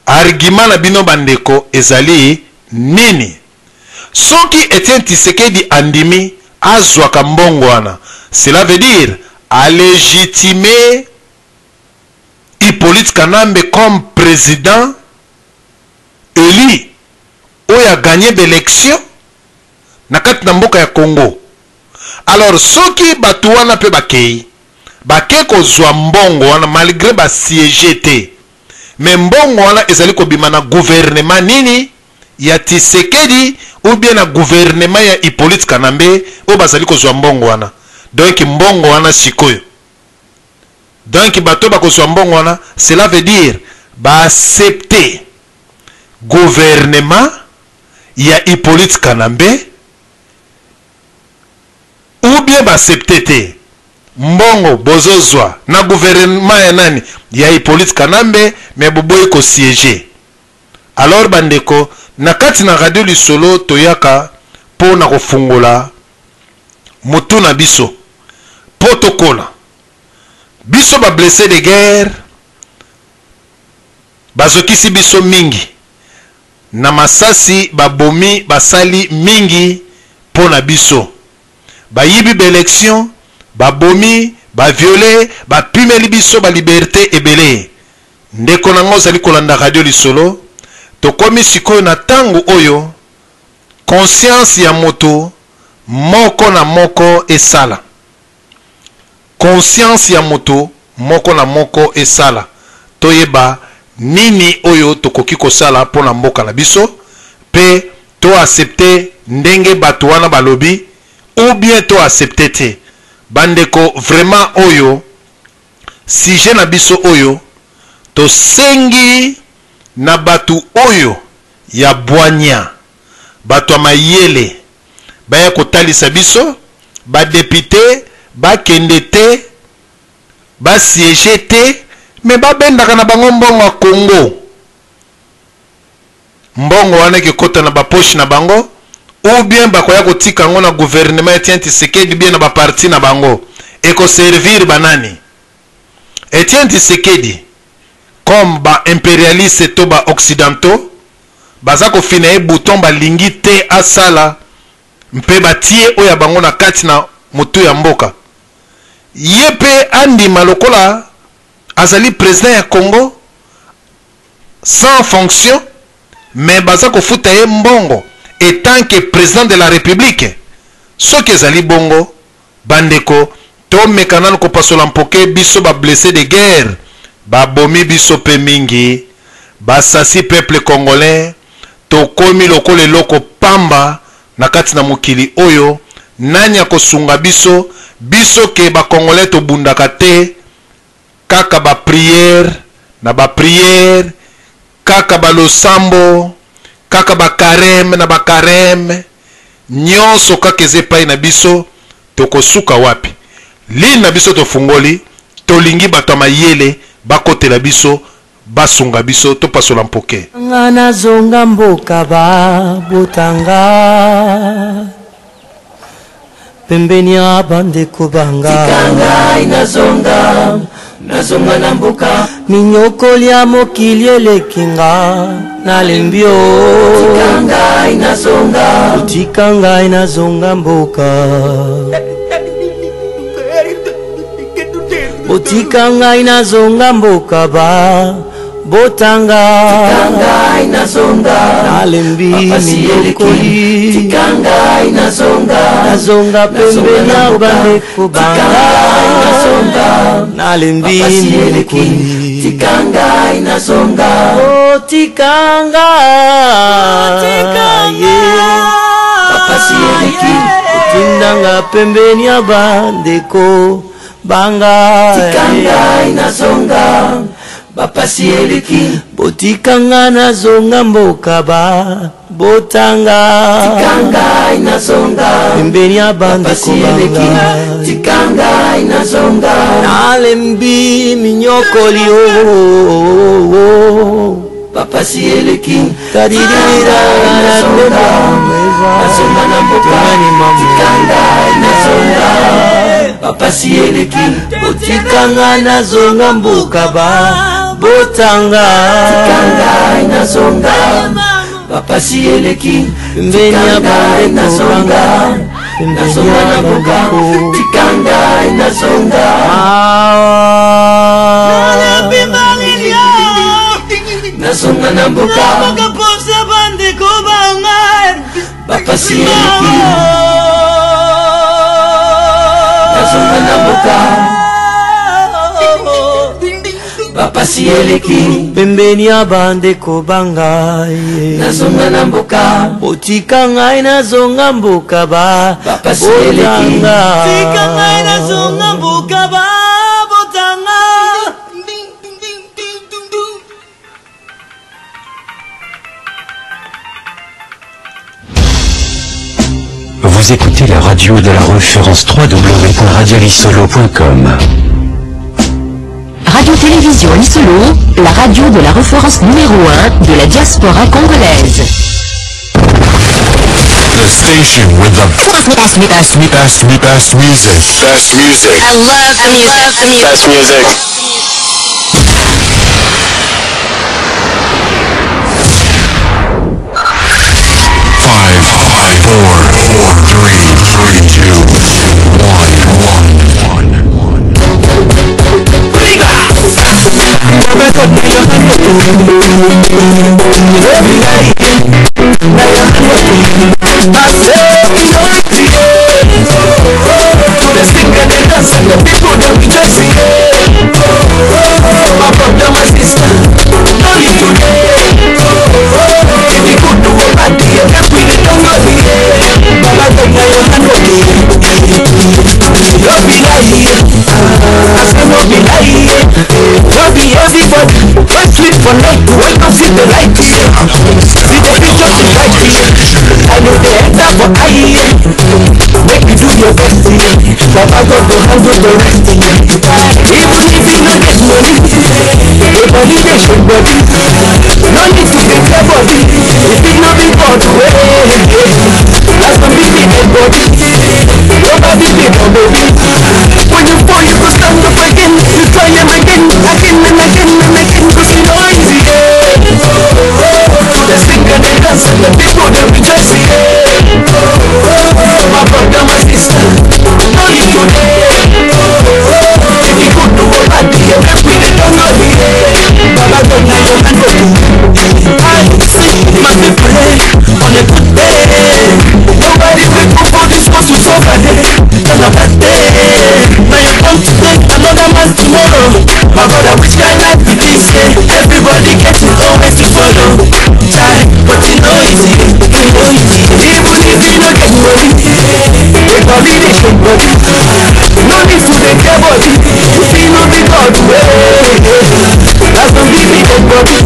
B: Argument na bino ba ndeko ezali nini? Soki Etienne Tshisekedi andimi azwaka mbongo wana cela veut dire a legitimer Hyppolite Kanambe comme president elu oyo a gagner b'elections na kati na mboka ya Congo. Alors soki batu wana pe bakeyi bake kozua mbongo wana malgre ba sieger te mais mbongo wana ezali kobima na gouvernement nini ya Tshisekedi ou bien na gouvernement ya Hyppolite Kanambe oyo bazali kozua mbongo wana. Donc mbongo wana sikoyo donc bato oyo bakozua mbongo wana cela veut dire ba accepter gouvernement ya Hyppolite Kanambe ou bien ba accepter te mbongo bozozua na gouvernement ya nani ya Hyppolite Kanambe mais boboyi ko sieger. Alors bandeko na kati na radio lisolo toyaka po na kofungola mutu na biso po tokola. Biso ba blesse de guerre bazokisi biso mingi na masasi babomi basali mingi po na biso. Bayibi ba election, babomi, Ba viole, bapimeli biso ba liberte ebele. Ndeko na nga ozali kolanda radio lisolo, tokomi sikoyo na tango oyo conscience ya moto moko na moko esala. Conscience ya moto moko na moko esala. Toyeba nini oyo tokoki kosala mpo na mboka na biso mpe to accepter ndenge bato wana balobi ou bien to accepter te. Bandeko vraiment oyo sujet na biso oyo tosengi na bato oyo ya bwanya, bato ya mayele baya kotalisa biso, ba depute bakende te, ba siege te, mais babendaka na bango mbongo ya Congo. Mbongo wana ekekota na ba poche na bango ou bien bakoya kotika yango na gouvernement Etienne Tshisekedi bien na ba parti na bango. Eko servir ba nani? Etienne Tshisekedi comme ba imperialistes to ba occidentaux baza kofina ye bouton, balingi te asala mpe batie oyo ya bango na kati na motu ya mboka. Ye mpe andima lokola azali president ya Congo sans fonction, mais baza kofuta ye mbongo etant que president de la Republique. Soki ezali bongo, bandeko, tomeka nanu kopasola mpoke biso ba blesse de guerre, babomi biso pe mingi, basasi peuple congolais, tokomi lokola eloko pamba na kati na mokili oyo. Nani akosunga biso? Biso ke ba congolais tobundaka te, kaka ba prière na ba prière, kaka ba losambo, kaka ba carême na ba carême, nyonso kaka eza epai na biso. Tokosuka wapi? Lile na biso tofungoli, tolingi bato ya mayele bakotela biso, basunga biso topasola mpoke.
K: Nga nazonga mboka babotanga pembeni ya bandeko banga.
L: Tika ngai nazonga, nazonga na mboka.
K: Minyokoli ya mokili eleki nga nalembi o.
L: Tika ngai nazonga,
K: tika ngai nazonga mboka. Botika ngai nazonga mboka ba botanga.
L: Tika ngai nazonga,
K: nalembi
L: bapasi eleki.
K: minyokoli.
L: Tika ngai nazonga,
K: nazonga pembeni ya bandeko
L: Tika ngai nazonga,
K: nalembi
L: bapasi eleki.
K: minyokoli.
L: Tika ngai nazonga,
K: botika ngai ye.
L: Bapasi eleki.
K: Otindanga pembeni ya bandeko banga.
L: Tika ngai nazonga, bapasi eleki.
K: Botika nga nazonga mboka ba botanga.
L: Tika ngai nazonga,
K: pembeni ya bandeko
L: bapasi eleki.
K: banga.
L: Tika ngai nazonga,
K: nalembi minyokoli o.
L: Bapasi eleki.
K: Tadidida.
L: Nazonga, nazonga na mboka. Tika ngai nazonga, bapasi eleki.
K: Botika nga nazonga mboka ba botanga.
L: Tika ngai nazonga, bapasi eleki.
K: Pembeni ya
L: Tika ngai
K: bandeko
L: nazonga,
K: banga,
L: nazonga na mboka. Tika ngai nazonga. Nazonga na mboka, bapasi eleki. Nazonga na mboka, bapasi eleki.
K: Pembeni ya bandeko bangai.
L: Nazonga na mboka,
K: botika ngai nazonga mboka ba
L: Bapasi eleki.
K: botanga.
M: Tika ngai nazonga mboka ba botanga.
D: Vous écoutez la radio de la référence www.radiolisolo.com.
C: Radio-Télévision Lisolo, la radio de la référence numéro 1 de la diaspora congolaise.
N: The station with the best, best, best, best, best music. Best music.
O: I love the music. The music.
I: Best music.
N: 5, 5, 4, 4, 3, 3, 2, 1, 1, 1.
L: No be lie, na your hand working. I say e no easy, yeah. To dey sing and dey dance and the people dem rejoice, yeah. My brother, my sister, no leave today. If you good or bad, yeah, make we dey thank God, yeah. Baba God, na your hand working. No be lie, I say no be lie. No be everybody wey sleep for night, wey no see the light. See the picture too bright, I know they enter for eye. Make you do your best, Baba God go handle the rest. Even if you no get money, the body dey shake body. No need to dey fear body, if it no be God wey. That's the big dead body. Nobody be no baby. When you fall, you go stand up again. You try them again, again and again and again. 'Cause you know easy, yeah. To the sing and the dance and the people they rejoice, yeah. My brother, my sister, no leave today. If you good or bad, yeah, make we dey thank God, yeah. Baba God, na your hand working. I see my people on a good day. Nobody wake up for this world to suffer, eh. On a bad day. Now you come today, another man tomorrow. My brother, which kind life be this? Eh? Everybody gets it, always to follow. Child, but you know easy, you know easy. Even if you no get money, the body they shake body. No need to dey care body. If you no be God way, that's the be dead body.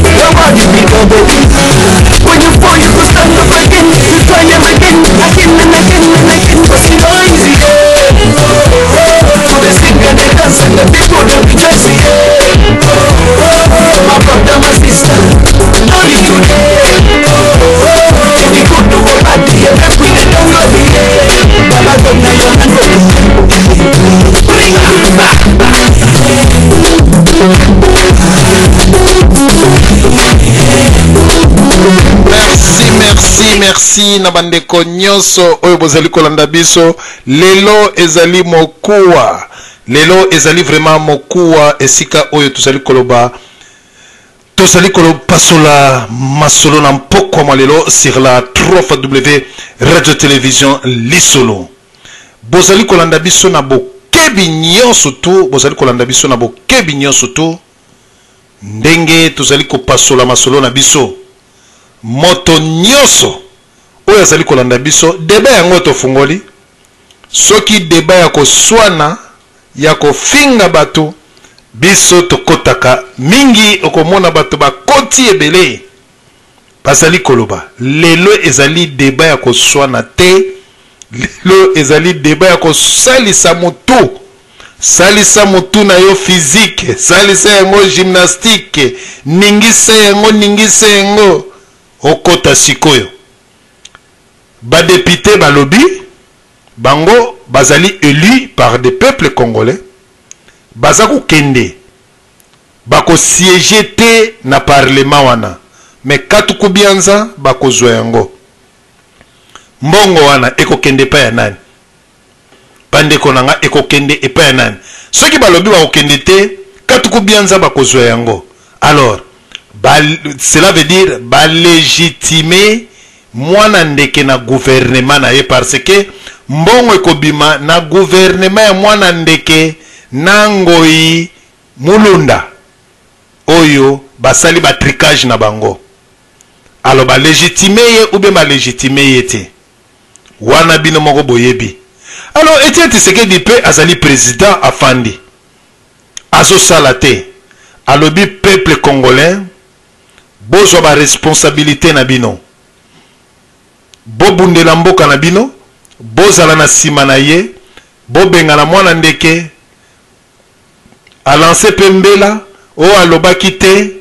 L: Nobody be no baby. When you fall, you go stand up again. You try them again, again and again and again. 'Cause you know easy, yeah. To the sing and the dance and the people they rejoice, yeah. My brother, my sister, no leave today. If you good or bad, yeah, make we dey thank God, yeah. Baba God, na your hand working. Bring am back.
B: Merci, merci, merci na bandeko nyonso oyo bozali kolanda biso. Lelo ezali mokuwa, lelo ezali vraiment mokuwa, esika oyo tozali koloba, tozali kolopasola masolo na mpokwa mwa lelo sur la 3W Radio Télévision Lisolo. Bozali kolanda biso na bokebi nyonso tu, bozali kolanda biso na bokebi nyonso tu, ndenge tozali kopasola masolo na biso. Moto nyonso oyo azali kolanda biso, débat yango tofungoli. Soki débat ya koswana, ya kofinga bato, biso tokotaka mingi, okomona bato bakoti ebele bazali koloba. Lelo ezali débat ya koswana te, lelo ezali débat ya kosalisa motu. Salisa motu na yo physique, salisa yango gymnastique, ningisa yango, ningisa yango, okota sikoyo. Badéputé balobi bango bazali élu par des peuples congolais, baza kokende bakosiéger te na parlement wana, mais katuku bianza bakozwa yango. Mbongo wana ekokende epai ya nani? Bandeko na nga, ekokende epai ya nani? Soki balobi bakokende te, katuku bianza bakozwa yango, alors ba, cela veut dire balégitime mwana ndeke na gouvernement na ye, parce que mbongo ekobima na gouvernement ya mwana ndeke na ngoi mulunda oyo basali batricage na bango. Alors balégitime ye ou bien balégitime ye te, wana bino moko boyebi. Alors Etienne Tshisekedi mpe azali président, afandi, azosala te. Alobi: peuple congolais, bozwa baresponsabilité na bino, bobundela mboka na bino, bozala na nsima na ye, bobengana mwana ndeke. Alance mpe mbela oyo alobaki te,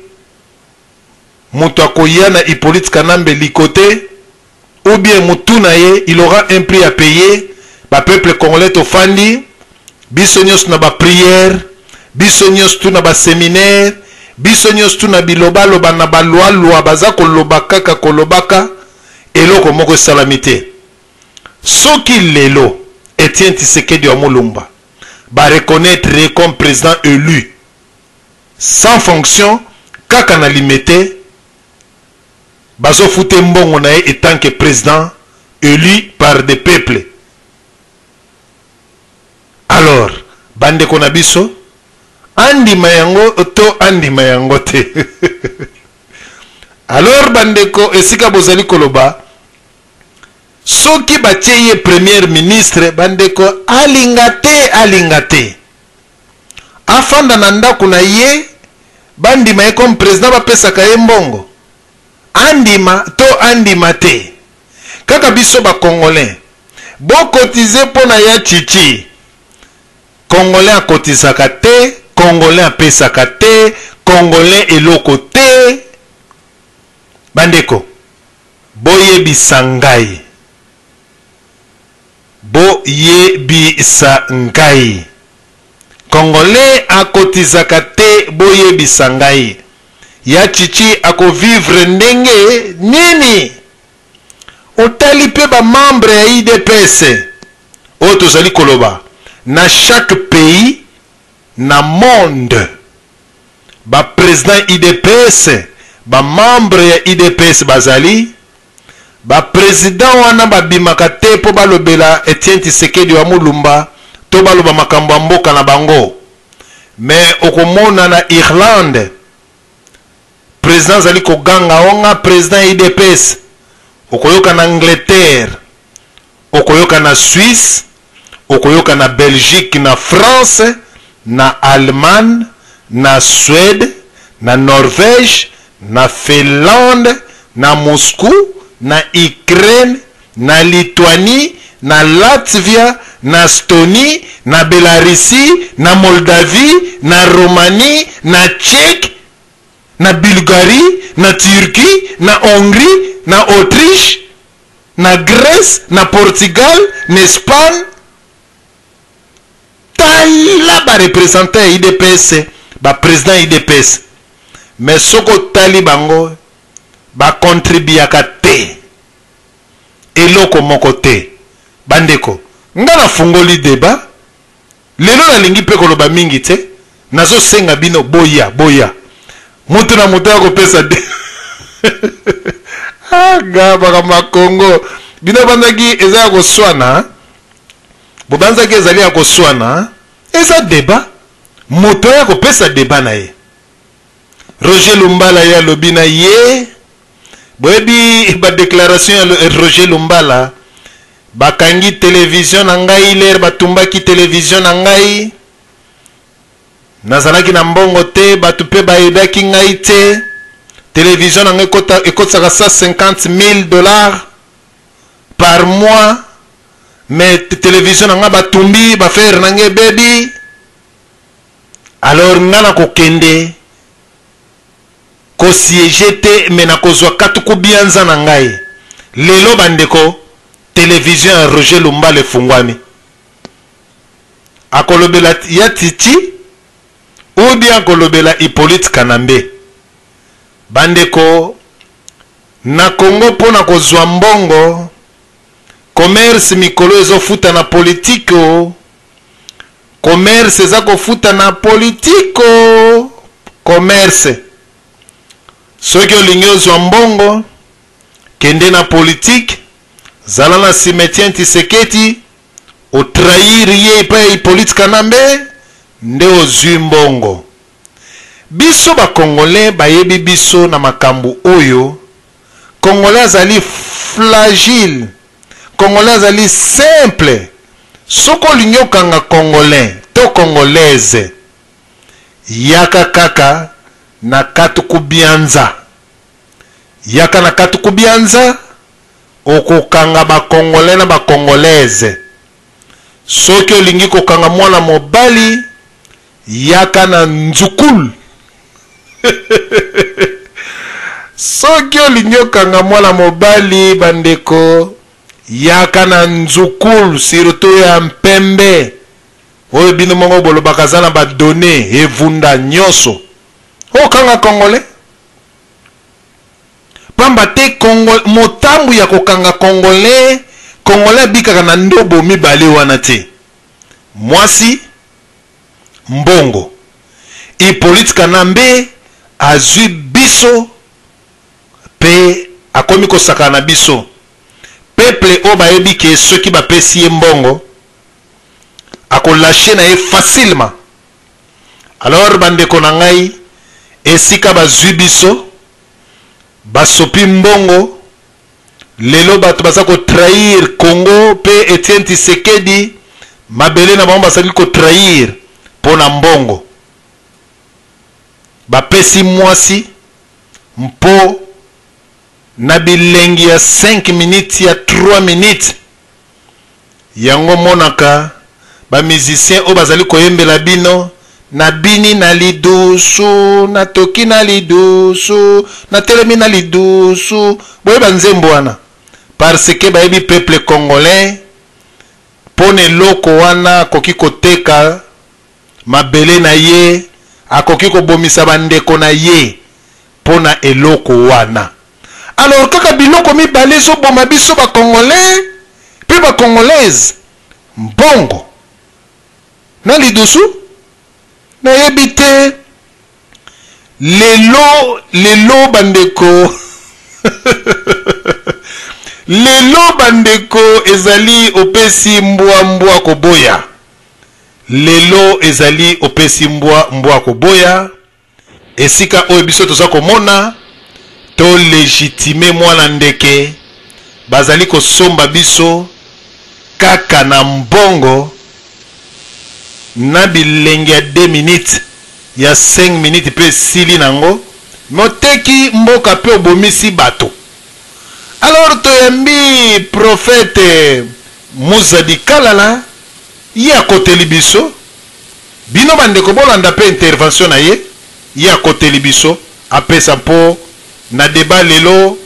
B: moto akoya na Hippolyte Kanambe likote ou bien motu na ye, il aura un prix à payer. Bapeuple congolais, tofandi biso nyonso na baprière, biso nyonso tu na baséminaire, biso nyonso tu na bilobaloba na balwalwa, baza koloba kaka kolobaka, eloko moko esalami te. Soki lelo Etienne Tshisekedi wa Mulumba bareconnaître comme président élu sans fonction. Kaka na Limete, bazo fute mbongo na ye etant que president elu par des peuples. Alors, bandeko na biso, andima yango to andima yango te. Alors bandeko, esika bozali koloba, soki batie ye premier ministre, bandeko, alinga te, alinga te. Afanda na ndako na ye, bandima ye comme president, bapesaka ye mbongo. Andima to andima te. Kaka biso ba Congolais, bo cotiser mpo na ya Tshitshi. Congolais akotisaka te, Congolais apesaka te, Congolais eloko te. Bandeko, boyebisa ngai. Boyebisa ngai. Congolais akotizaka te, boyebisa ngai. Ya Tshitshi ako vivre ndenge nini? Otali pe ba membre ya UDPS oyo tozali koloba na chaque pays na monde ba president UDPS ba membre ya UDPS bazali ba president wana babimaka te po balobela Etienne Tshisekedi wa Mulumba to baloba makambo ya mboka na bango mais okomona na Irlande president azali koganga onga president ya UDPS okoyoka na Angleterre okoyoka na Suisse okoyoka na Belgique na France na Allemagne na Suède na Norvège na Finlande na Moscou na Ukraine na Lituanie na Latvia na Estonie na Belarussie na Moldavie na Roumanie na Tchèque na Bulgarie na Turquie na Hongrie na Autriche na Grèce na Portugal na Espagne tala ba representant ya UDPS ba president ya UDPS mais soki otali bango ba contribuaka te eloko moko te bandeko nga nafungoli debat lelo nalingi mpe koloba mingi te nazosenga bino boya boya mutu na mutu akopesa de aga makambo ya Congo bino banzaki eza ya koswana bobanzaki ezali ya koswana eza debat moto aya kopesa debat na ye Roger Lumbala ye alobi na ye boyebi ba declaration ya Roger Lumbala bakangi television na ngai lere batumbaki television na ngai nazalaki na mbongo te bato mpe bayedaki ngai te television na ngai ekotisaka 150 000 dollars par mois mais television na ngai batumbi bafere na ngai ebebi alors ngai nakokende kosiege te me nakozwa katuku bianza na ngai lelo bandeko television ya Roger Lumbala efungwami akolobela ya Titi ou bien akolobela Hippolyte Kanambe bandeko na Congo mpo na kozwa mbongo commerce mikolo ezofuta na politike o commerce eza kofuta na politike o commerce soki olingi ozwa mbongo kende na politike zala na cimetière Tshisekedi otrahir ye epai ya Hippolyte Kanambe nde ozwi mbongo biso ba congolais bayebi biso na makambo oyo congolais azali fragile congolais azali simple soki olingi okanga congolais to congolaise yaka kaka na katukubianza yaka na katukubianza okokanga ba congolais na ba congolaise soki olingi kokanga mwana mobali yaka na nzukul soki olingi okanga mwana mobali bandeko yaka na nzukul surtout ya mpembe oyo bino moko bolobaka aza na badone evunda nyonso okanga congolais pamba te Congo motambu ya kokanga congolais congolais abikaka na ndobo mibale wana te mwasi mbongo Hippolyte Kanambe azwi biso mpe akomi kosakana na biso. Peuple oyo bayebi ke soki bapesi ye mbongo ako lâcher na ye facilement. Alors bandeko na ngai, esika bazwi biso, basopi mbongo. Lelo bato baza kotrahir Congo mpe Etienne Tshisekedi, mabele na bango bazali kotrahir mpo na mbongo. Bapesi mwasi mpo na bilengi ya 5 minutes, ya 3 minutes. Yango monaka bamusicien oyo bazali koyembela bino: nabini na lidusu, natoki na lidusu, natelemi na lidusu. Boyeba nzembo wana parce que bayebi peuple congolais, mpo na eloko wana akoki koteka mabele na ye, akoki kobomisa bandeko na ye mpo na eloko wana. Alors kaka biloko mibale ezoboma biso bacongolais mpe bacongolaise: mbongo na lidusu. Nayebi te lelo, lelo bandeko, lelo bandeko, ezali opesi mbwa, mbwa koboya. Lelo ezali opesi mbwa, mbwa koboya. Esika oyo biso toza komona tolégitimer mwana ndeke, bazali kosomba biso kaka na mbongo na bilenge ya 2 minutes, ya 5 minutes, mpe esili nango. Moteki mboka mpe obomisi bato. Alors toyambi prophète Muzadi Kalala, ye akoteli biso. Bino bandeko, bolanda mpe intervention na ye. Ye akoteli biso, apesa mpo na débat. Lelo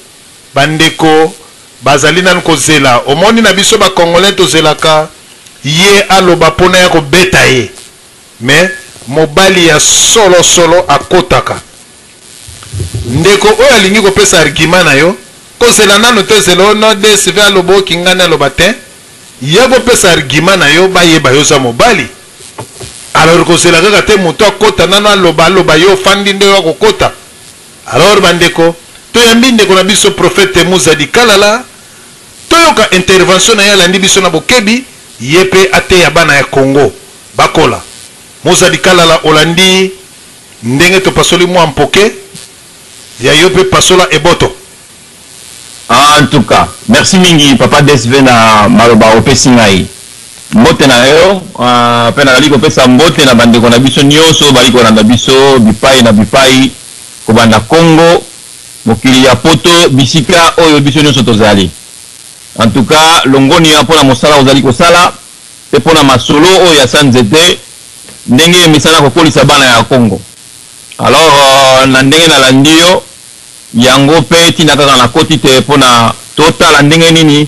B: bandeko bazali nanu kozela. Omoni na biso bacongolais, tozelaka ye aloba mpona ya kobeta ye, mais mobali ya solosolo akotaka. Ndeko oyo alingi kopesa argument na yo, kozela nanu te, zela ono DSV aloba, okingani aloba te, ya kopesa argument na yo, bayeba yo oza mobali. Alors kozela kaka te moto akota nano aloba, aloba, yo ofandi nde oyo akokota. Alors bandeko, toyambi ndeko na biso prophète Muzadi Kalala, toyoka intervention na ye. Alandi biso na bokebi, ye mpe ateya bana ya Congo bakola. Muzadi Kalala, olandi ndenge topasoli mwa mpoke ya yo mpe pasola eboto.
P: En tout cas, merci mingi papa DSV na maloba opesi ngai. Mbote na yo, mpe nazali kopesa mbote na bandeko na biso nyonso bali kolanda biso bipai na bipai, kobanda Congo, mokili ya Poto, bisika oyo biso nyonso tozali. En tout cas, longonia mpona mosala ozali kosala mpe mpona masolo oyo ya sa nzete, ndenge emisala kokolisa bana ya Congo. Alors na ndenge nalandi yo yango mpe ntina kaka nakoti te mpona totala ndenge nini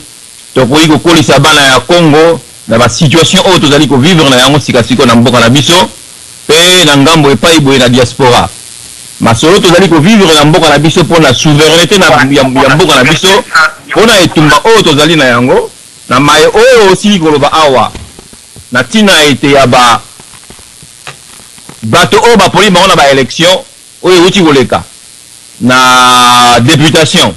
P: tokoki kokolisa bana ya Congo na basituation oyo tozali kovivre na yango sikasikoyo na mboka na biso mpe na ngambo epai boye na diaspora. Masolo tozali kovivre na mboka na biso mpona souveraineté ya mboka na biso, mpona etumba oyo tozali na yango, na maye oyo osili koloba awa na ntina ete ya ba bato oyo baponi bango na baélection oyo euti koleka na députation.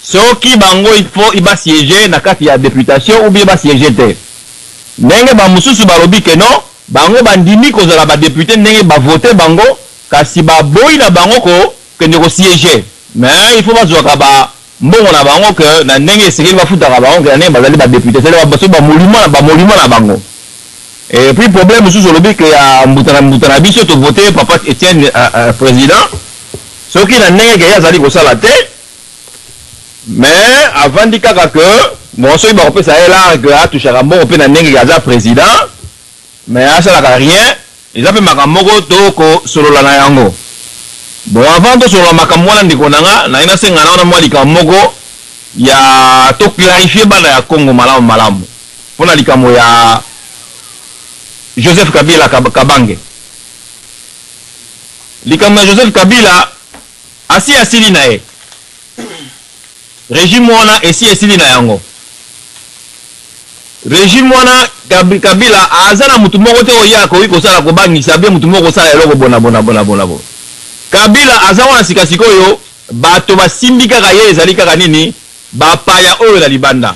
P: Soki bango il faut basiéger na kati ya députation ou bien basiéger te, ndenge bamosusu balobi ke non, bango bandimi kozala badéputé ndenge bavote bango, kasi baboyi na bango kokende kosiéger, mais il faut bazwaka ba mbongo na bango ke na ndenge esengeli bafutaka bango ke na ndenge bazali badéputé, c'est soki bamolimo na bango. Et puis problème mosusu olobi ke ya mbuta na biso, tovote papa Etienne président, soki na ndenge ke ye azali kosala te, mais avandi kaka ke bon, soki bakopesa ye large, atushaka mbongo mpe na ndenge ke aza président, mais asalaka rien. Eza mpe makambo moko tokosolola na yango. Bon, avant tosolola makambo wana, ndeko na nga, naye nasenga na wana mwa likambo moko ya toclarifier bana ya Congo malamu malamu mpona likambo ya Joseph Kabila Kabange. Likambo ya Joseph Kabila asi asili na ye, régime wana esi esili na yango. Régime wana, Kabila aza na mutu moko te oyo akoki kosala kobangisa be mutu moko kosala eloko bona bona bona bona bona. Kabila aza wana sika sikoyo bato basimbi kaka ye ezali kaka nini? Bapaya oyo na libanda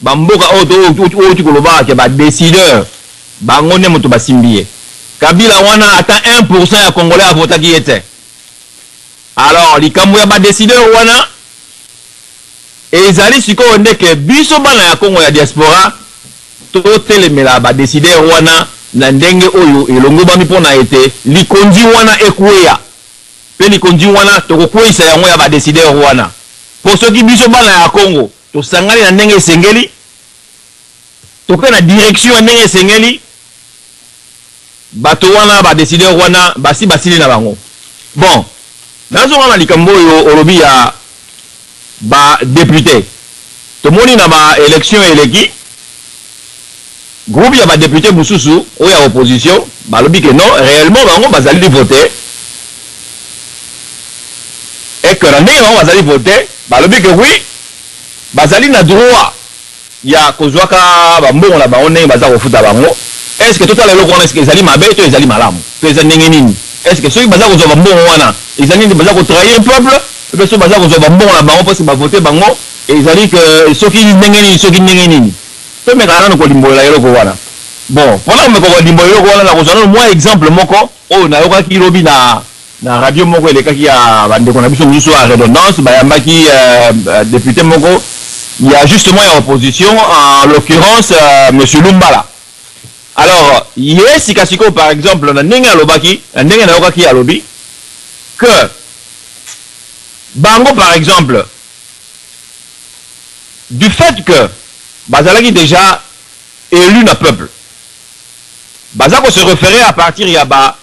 P: ba mboka oyo towuti koloba ke ba decideurs bango nde moto basimbi ye. Kabila wana ata 1% ya congolais a votaki ye te. Alors likambo ya ba decideurs wana ezali sikoyo nde ke biso bana ya Congo ya diaspora totelemela ba decideurs wana na ndenge oyo elongobami mpo na ete likonzi wana ekweya. Mpe likonzi wana tokokweyisa yango ya ba decideurs wana. Mpo soki biso bana ya Congo tosangani na ndenge esengeli, toke na direction ya ndenge esengeli, bato wana, ba decideurs wana basi basili na bango. Bon, nazonga na likambo oyo olobi ya ba deputes. Tomoni na ba elections eleki, groupe ya ba deputes mosusu oyo ya opposition balobi que non, reellement bango bazali vote et que na ndenge bango bazali vote, balobi que oui, bazali na droit ya kozwaka ba mbongo na bango ndenge baza kofuta bango. Est-ce que totala eloko wana, est-ce que ezali mabe to ezali malamu to eza ndenge nini? Est-ce que soki baza kozwa ba mbongo wana ezali nde baza ko trahir peuple, to soki baza kozwa ba mbongo na bango parce que ba voter bango ezali que soki ndenge nini, soki ndenge nini? Tomeka nanu kolimbolela eloko wana. Bon, pona komeka kolimbolela eloko wana, nakozwa nanu mwa exemple moko oyo nayokaki lobi na Na radio moko elekaki ya ba ndeko na biso mosusu ya redondance, bayambaki depute moko ya justement ya opposition, en l'occurrence monsieur Lumbala. Alors ye sika sikoyo par exemple na ndenge alobaki, na ndenge nayokaki ye alobi que bango par exemple du fait que bazalaki dejà elu na peuple, baza ko se referer à partir ya ba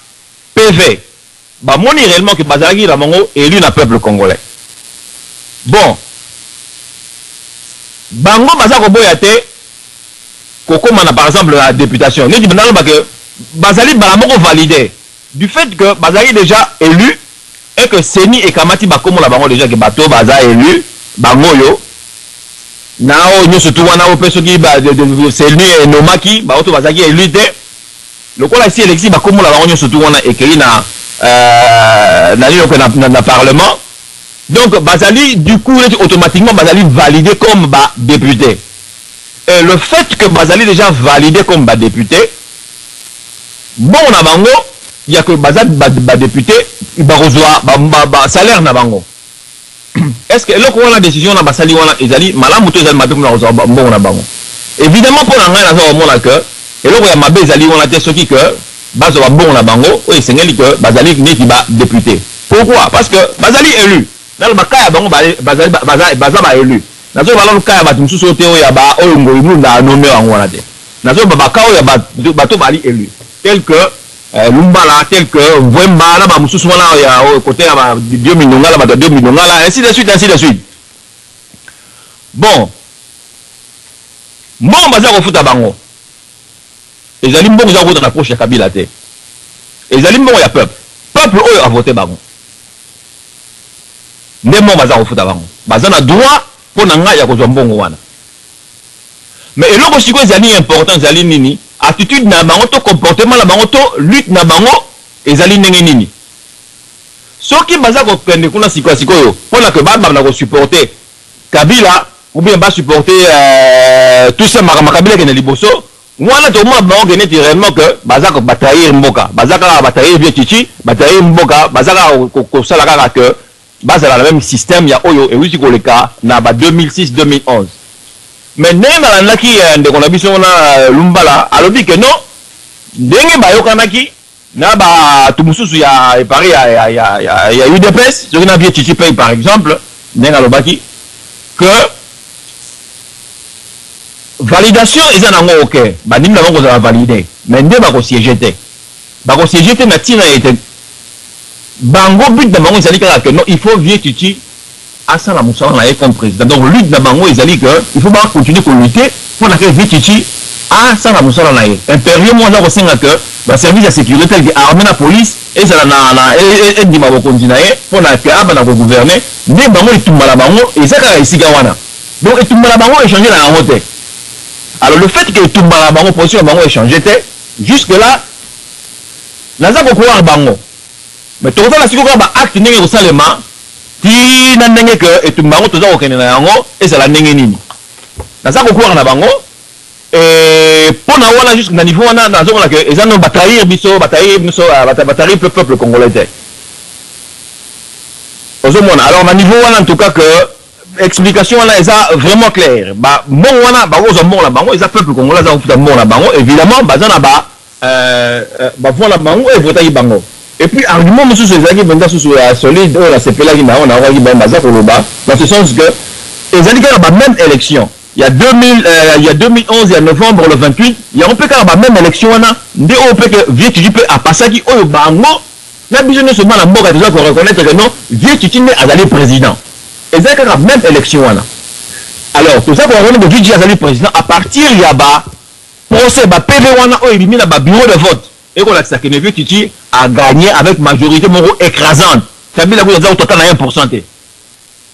P: PV, ba moni reellement que bazalaki na bango elu na peuple congolais. Bon, bango baza koboya te kokoma na par exemple na deputation. Neti naloba que bazali bala moko valide du fait que bazalaki dejà elu et que CENI ekamati ba kombo na bango dejà que bato baza elu bango oyo na oyo nyoso tu wana oyo pe soki ba CENI enomaki ba oyo bazalaki elu te. Lokola esi elekisi ba kombo na bango nionso tout wana ekeyi na na nini oko na parlement donc bazali du coup neti automatiquement bazali valide comme ba depute et le fait que bazali dejà valide comme ba depute mbongo na bango ya que baza ba depute bakozua ba salaire na bango. Est ce que eloko wana decision wana basali wana ezali malamu to ezali mabe pona kozua mbongo na bango? Evidemment pona ngai naza komona que eloko ya mabe ezali wana te soki que bazua ba mbongo na bango oyo esengeli que bazali neti ba deputes. Pourquoi? Parce que bazali elu. Naloba cas ya bango bazali baza ba elu. Nazoloba nanu cas ya batu mosusu oyo te oyo ya ba oyo Ngoyi Mulunda a nomme bango wana te. Nazoloba ba cas oyo ya bato bazali elu tel que Lumbala, tel que Mvuemba na ba mosusu wana ya oyo cote ya ba Diomi Ndongala, bato ya Diomi Ndongala ainsi de suite ainsi de suite. Bon, mbongo baza kofuta bango ezali mbongo eza kokota na poche ya Kabila te, ezali mbongo ya peuple, peuple oyo a vote bango nde mbongo baza kofuta bango, baza na droit mpo na ngai ya kozwa mbongo wana. Mais eloko sikoyo ezali important ezali nini? Attitude na bango to comportement na bango to lutte na bango ezali ndenge nini? Soki baza kokende kuna sikoyo sikoyo pona que ba banda ko supporter Kabila ou bien ba supporter tout ça makambo ya Kabila ekende liboso, wana tokomona bango que neti reellement que baza ko ba trahir mboka, baza kaka ba trahir vieux Tshitshi, ba trahir mboka, baza kaka kosala kaka que bazala na meme système ya oyo ewuti koleka na ba 2006, 2011. Mais ndenge nalandaki ndeko na biso wana Lumbala alobi que non, ndenge bayokanaki na batu mosusu ya epari ya udps, soki na vieux Tshitshi Pay par exemple, ndenge alobaki que validation eza nango ok, bandimi na bango kozala valide, mais nde bako sieger te. Bako sieger te na tina ete bango but na bango ezali kaka que non, il faut vieux Tshitshi asala mosala na ye comme president. Donc lutte na bango ezali que il faut ba continuer ko lutter pona que vieux Tshitshi asala mosala na ye. Imperieux moko aza kosenga que ba services ya securite tel que armee na police ezala na na endima bokonzi na ye pona que abanda ko gouverner. Nde bango etumba na bango eza kaka esika wana. Donc etumba na bango echanger na yango te. Alors le fait que etumba na bango, position na bango echanger te, jusque là naza ko croire bango. Mais tokotala sikoyo kaka ba actes ndenge ekosalema ti na ndenge que etumba yango toza kokende na yango ezala ndenge nini. Naza ko croire na bango et pona wana jusque na niveau wana nazomona que eza no ba trahir biso, ba trahir biso, ba trahir pe peuple congolais te. Ozomona alors na niveau wana en tout cas que explication wana eza vraiment claire. Ba mbongo wana bakozwa mbongo na bango, eza peuple congolais aza kofuta mbongo na bango, évidemment baza na ba ba voix na bango oyo evotaki bango. Et puis argument mosusu ezalaki mpenza susu ya solide oyo nasepelaki na yango, nayokaki bango baza koloba dans ce sens que ezali kaka ba même élection ya 2000, ya 2011 ya novembre le 28, yango mpe kaka ba même élection wana nde oyo mpe que vieux Tshitshi mpe apasaki, oyo bango na biso nyonso bana mboka toza ko reconnaître que non, vieux Tshitshi nde azali président. Ezali kaka même élection wana. Alors toza ko reconnaître que vieux Tshitshi azali président à partir ya ba procès, ba PV wana oyo ebimi na ba bureau de vote ekolakisa que vieux Tshitshi a gagné avec majorité moko écrasante. Kabila kutu aza kotata na 1% te.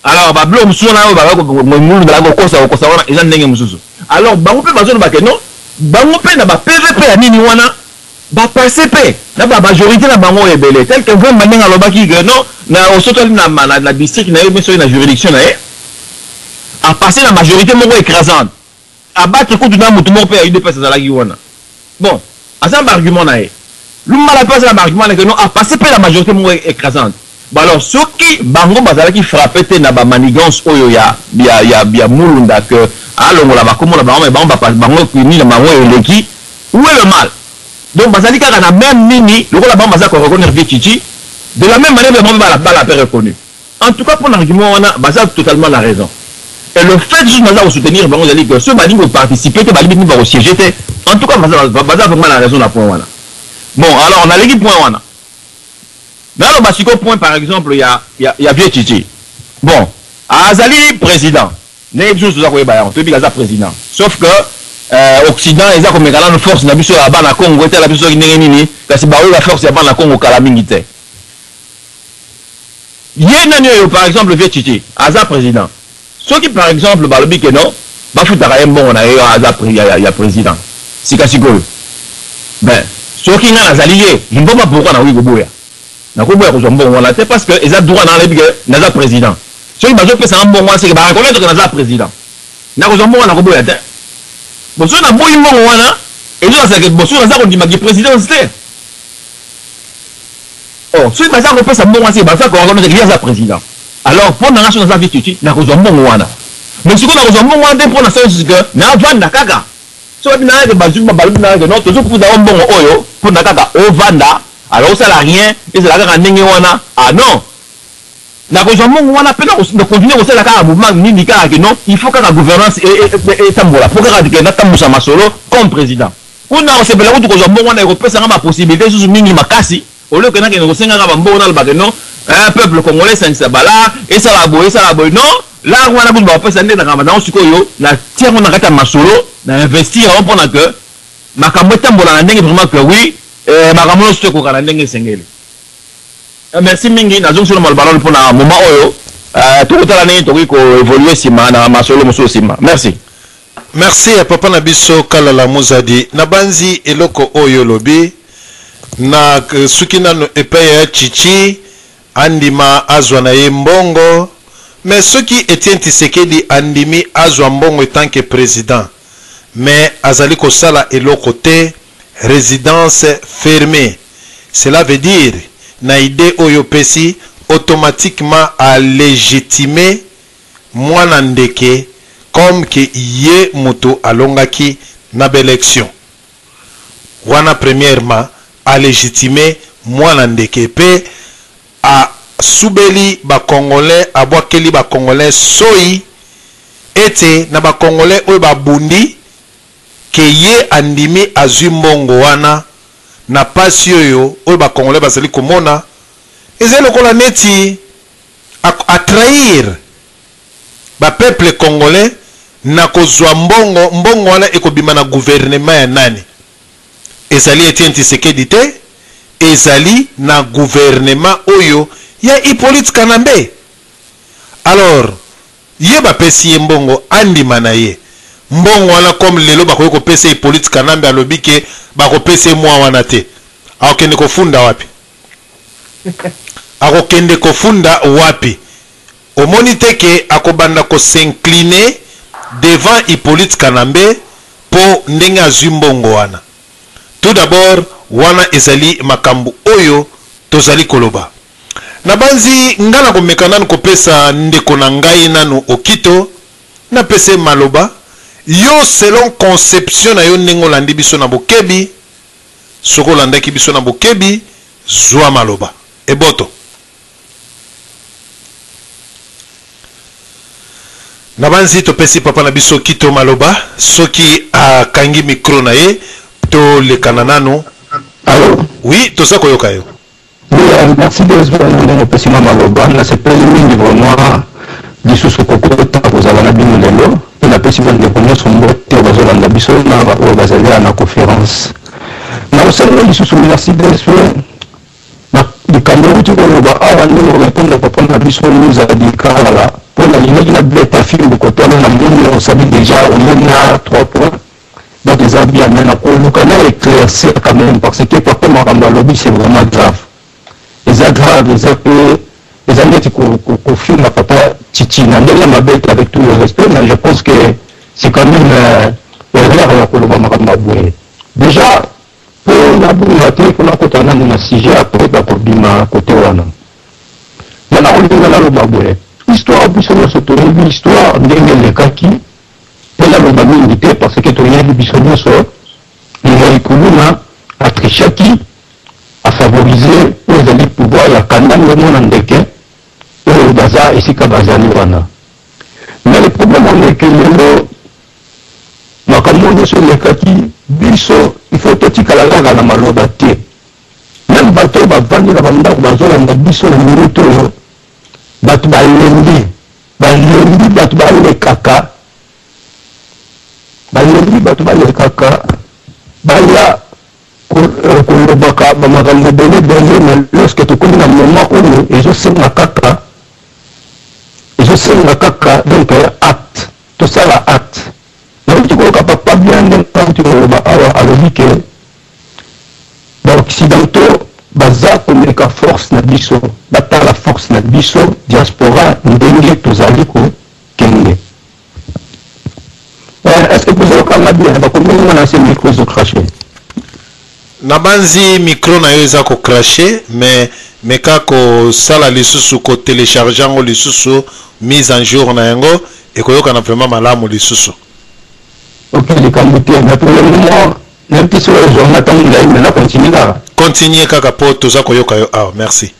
P: Alors ba biloko mosusu wana oyo bazali ngulu bazali kokosa kokosa wana eza ndenge mosusu. Alors bango mpe bazoloba que non, bango mpe na ba PV mpe ya nini wana ba passe mpe na ba majorité na bango oyo ebele, tel que Mvemba ndenge alobaki que non, na osotoli na, na, na district na ye ou soki na juridiction na ye a passe na majorité moko écrasante, abattre kutu na motu moko mpe ya UDPS azalaki wana. Bon, aza na ba argument na ye. Lumbala mpe aza na ba argument na ye que non, a passe mpe na majorité moko écrasante. Bon alors soki bango bazalaki frappe te na ba manigance oyo ya ya ya ya Mulunda que alongola ba kombo na bango, mais bango ba bango nini na bango eleki, où est le mal? Donc bazali kaka na même nini lokola bango baza ko reconnaître vieux Tshitshi, de la même manière bango bala bala pe reconnu. En tout cas pour l'argument wana baza totalement na raison. Et le fait juste baza ko soutenir bango ezali que ceux balingi ko participer te, balingi ba ko siéger te, en tout cas baza baza vraiment na raison na point wana. Bon alors naleki point wana. Naloba sikoyo point par exemple ya ya ya vieux Tshitshi. Bon, azali président. Ndenge biso toza koyeba yango, toyebi aza président. Sauf que Occident eza komeka nanu force na biso ya bana Congo etala biso soki ndenge nini, kasi baoyo ba force ya bana Congo kala mingi te. Ye nani oyo par exemple vieux Tshitshi aza président. Soki par exemple balobi que non, bafutaka ye mbongo na ye aza ya, ya, ya président. Sika sikoyo. Ben, soki nga nazali ye, je ne vois pas pourquoi nakoki koboya. Nakoboya kozwa mbongo wana te parce que eza droit na nayebi que naza président. Soki bazopesa nga mbongo wana, c'est que ba reconnaître que naza président. Nakozwa mbongo, nakoboya te. Bon, soki naboyi mbongo wana, ezolakisa que bon, soki naza kondimaki présidence te. Oh, soki baza kopesa mbongo wana, c'est que baza ko reconnaître que ye aza président. Alors, mpo na nga soki naza vieux Tshitshi, nakozwa mbongo wana. Mais sikoyo nakozwa mbongo wana te mpo na sens que navanda kaka. Soki na ke bazwi balobi na ke non, tozokuta yo mbongo oyo mpo na kaka ovanda, alors osala rien, ezala kaka ndenge wana. Ah non, nakozwa mbongo wana mpe na continue kosala kaka mouvement nini kaka ke non, il faut kaka gouvernance etambola mpo kaka ke natambusa masolo comme président. Kuna kosepela kutu kozwa mbongo wana ekopesanga ba possibilité susu mingi makasi au lieu que nakende kosengaka bambongo, nalobaka non, peuple congolais esangisa bala, esala boye, esala boye. Non, lar wana kutu bakopesa nde nakamba nango sikoyo, natia yango na kati ya masolo, na investir yango mpona ke makambo etambola na ndenge vraiment que oui, makambo nyonso ekoka na ndenge esengeli. Merci mingi, nazongisi no maloba nano mpona moment oyo tokotala ndenge tokoki koévolue nsima na masolo mosusu nsima. Merci.
B: Merci ya papa na biso Kalala Muzadi. Nabanzi eloko oyo olobi na suki nano epai ya Tshitshi andima azwa na ye mbongo, mais soki Etienne Tshisekedi andimi azwa mbongo etant que président, mais azali kosala eloko te, résidence fermée, cela veut dire na idée oyo opesi automatiquement a légitimer mwana ndeke comme que ye moto alongaki na baélection wana. Premièrement, alégitime mwana ndeke mpe asubeli bacongolais, abwakeli bacongolais soi ete na bacongolais oyo babundi ke ye andimi azwi mbongo wana na pasi oyo oyo bacongolais bazali komona, ezali lokola neti atrahir bapeuple congolais na kozwa mbongo. Mbongo wana ekobima na gouvernement ya nani? Ezali Etienne Tshisekedi te, ezali na gouvernement oyo ya Hippolyte Kanambe. Alors ye bapesi ye mbongo, andima na ye mbongo wana, comme lelo bakoki kopesa Hippolyte Kanambe, alobi ke bakopesa ye mwa wana te, akokende kofunda wapi? Akokende kofunda wapi? Omoni te ke akobanda ko s'incliner devant Hyppolite Kanambe po ndenge azui mbongo wana? Tout d'abord wana ezali makambu oyo tozali koloba. Nabanzi nga nakomeka nanu kopesa ndeko na ngai nanu Okito, napesa ye maloba, yo selon conception na yo ndenge olandi biso na bokebi, soki olandaki biso na bokebi, zua maloba. Eboto. Nabanzi topesi papa na biso Okito maloba, soki akangi micro na ye, tolekana nanu.
Q: Allo?
B: Oui, toza koyoka yo.
Q: Oui, merci DSV na ndenge opesi nga maloba. Nasepeli mingi vraiment lisusu kokota kozala na bino lelo mpe napesi bandeko nyonso mbote oyo bazolanda biso na baoyo bazali awa na conference. Nakosalela lisusu merci DSV na likambo outi koloba awa ndenge orepondre papa na biso Muzadi Kalala mpo nalingaki nabeta fimbu kote wana namoni osali deja omoni na 3 points. Donc eza bien mais nakoluka na eclaircir quand même parce que papa makambo alobi c'est vraiment grave. Eza grave, eza pe eza neti kofinga papa Tshitshi na ndenge ya mabe te avec tout le respect mais je pense que c'est quand même erreur ya koloba makambo ya boye. Déjà po nabunga te po nakota nanu na sujet après bakobima kote wana. Nga nakolinga naloba boye, histoire biso nionso toyebi histoire ndenge elekaki. Mpo naloba mingi te parce que toyebi biso nionso Ngoyi Kuluna a trichaki, a favoriser oyo ezali pouvoir ya Kanambe mwana ndeke oyo baza esika bazali wana. Mais le problème en est que lelo makambo oyo nionso elekaki biso il faut totikala kaka na maloba te. Meme bato oyo bavandi na ba ndako bazolanda biso na minute oyo bato balembi. Balembi bato balekaka, balembi bato balekaka baya kolobaka ba makambo ebele ebele mais lorsque tokomi na moment oyo ezosenga kaka ezosenga kaka donc acte tosala acte. Nauti koyoka papa bien ndenge auti koloba awa alobi ke Ba occidentaux baza komeka force na biso, batala force na biso diaspora ndenge tozali ko kende. Est ce que bozo yoka nga bien? Bakomeli nga na se micro ezo cracher.
B: Nabanzi micro na yo eza ko cracher mais meka kosala lisusu ko telecharger yango lisusu mise en jour na yango ekoyokana vraiment malamu lisusu.
Q: Ok likambo te mais pour le moment Nayebi te soki ozwa nga tango molayi mais na continuer kaka.
B: Continuer kaka po toza koyoka yo awa. Merci.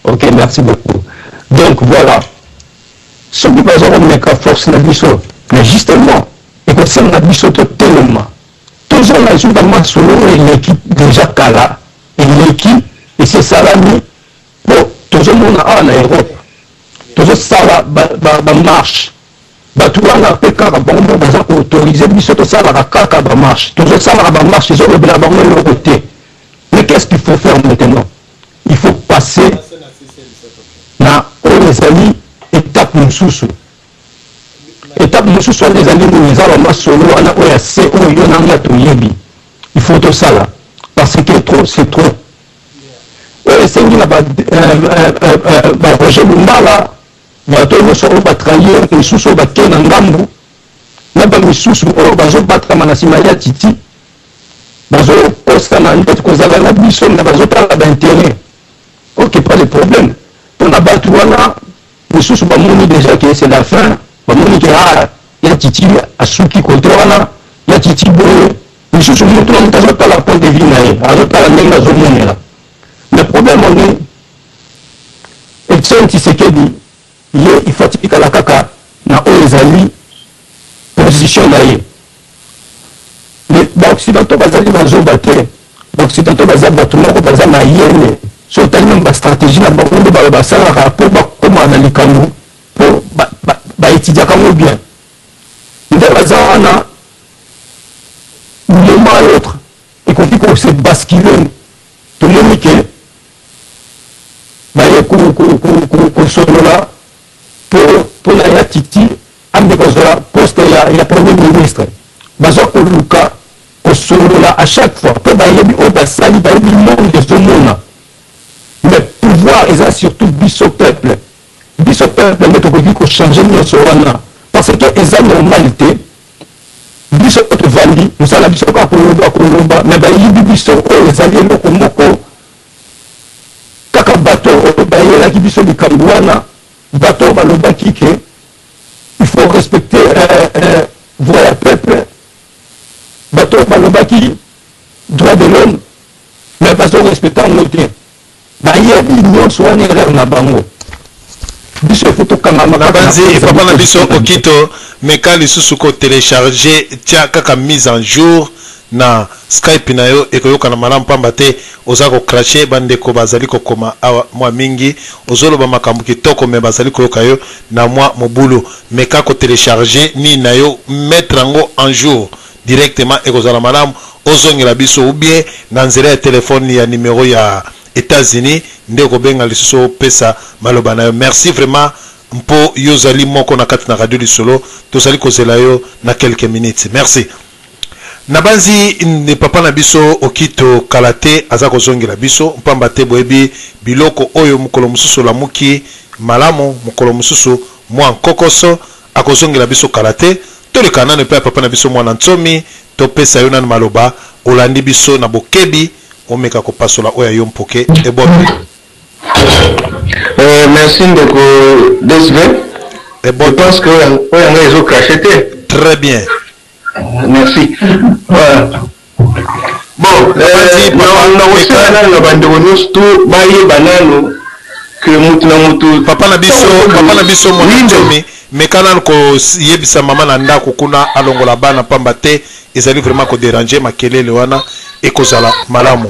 Q: Ok merci beaucoup. Donc voilà soki baza komeka force na biso mais justement ekosenga biso totelema tozonga lisusu na masolo oyo eleki dejà kala eleki esi esalami po tozomona awa na Europe tozosala ba, ba, ba marche Batu wana pe kaka bango moko baza ko autoriser biso tosalaka kaka ba marche. Tozo salaka ba marche ezo lobela bango eloko te. Mais qu'est-ce qu'il faut faire maintenant? Il faut passer na oyo ezali etape mosusu. Etape mosusu wana ezali nini? Eza ba masolo wana oyo ya se oyo yo na nga toyebi. Il faut tosala parce que trop c'est trop. Oyo esengi na ba, euh, euh, euh, ba Roger Lumbala Bato oyo nionso oyo ba trahir misusu oyo bake na ngambu na ba misusu oyo bazo batama na sima ya Titi bazo kosana neti kozala na biso mais bazo tala ba interet ok pas de problème pona batu wana misusu ba moni dejà que c'est la fin ba moni que ah ya Titi asuki kote wana ya Titi boye misusu mutu na mutu azo tala point de vue na ye azo tala ndenge azo monela mais problème on est Etienne Tshisekedi ye il faut atikala kaka na oyo ezali position na ye. Mais ba occidentaux bazali ba zoba te. Ba occidentaux baza batu moko baza mayele. Soki otali meme ba strategie na bango nde basalaka po bakoma na likambo po ba etudiaka yango bien. Nde baza wana moment à l'autre ekoki ko se basculer tomoni ke Baye kosolola po na ya Titi ameka kozua poste ya premier ministre. Baza koluka kosolola à chaque fois po bayebi oyo basali, bayebi monde ezo mona mais pouvoir. Pouvoir eza surtout biso peuple. Biso peuple nde tokoki ko changer nionso wana parce que eza normal te biso tovandi mosala na biso kaka koloba koloba mais bayibi biso oyo ezali eloko moko kaka bato oyo bayelaki biso likambo wana bato oyo balobaki ke il faut respecter euh, euh, voix ya peuple bato oyo balobaki droit de l'homme mais bazo respecter yango te Bayebi nionso wana erreur na bango. Biso il faut tokangama kaka na
B: Nabanzi
Q: oyo ezali
B: papa na biso
Q: position na biso.
B: Okito meka lisusu ko telecharger tia kaka mise en jour na skype na yo ekoyokana malamu pamba te oza ko cracher ba ndeko bazali kokoma awa mwa mingi ozoloba makambo kitoko mais bazali koyoka yo na mwa mobulu meka ko telecharger nini na yo mettre yango en jour directement ekozala malamu ozongela biso ou bien na nzela ya telephone ya numero ya Etats Unis nde okobenga lisusu opesa maloba na yo. Merci vraiment mpo yo ozali moko na kati na radio lisolo tozali kozela yo na quelques minutes. Merci. Nabanzi papa na biso Okito kala te aza kozongela biso mpamba te boyebi biloko oyo mokolo mosusu olamuki malamu mokolo mosusu mwa nkokoso akozongela biso kala te. Toleka nanu epai ya papa na biso Mwana Nsomi, topesa yo nanu maloba, olandi biso na bokebi, omeka kopasola oyo ya yo mpoke ebobe.
R: Euh, merci ndeko DSV. Je pense que oyo ya ngai ezo cracher te.
B: Très bien.
R: Merci. Voilà. Bon, nakosenga nanu na bandeko nyonso to bayeba nanu que mutu na mutu
B: papa na biso papa na biso mwana nzomi meka nanu koyebisa mama na ndako kuna alongola bana pamba te ezali vraiment koderanger makelele wana ekozala malamu.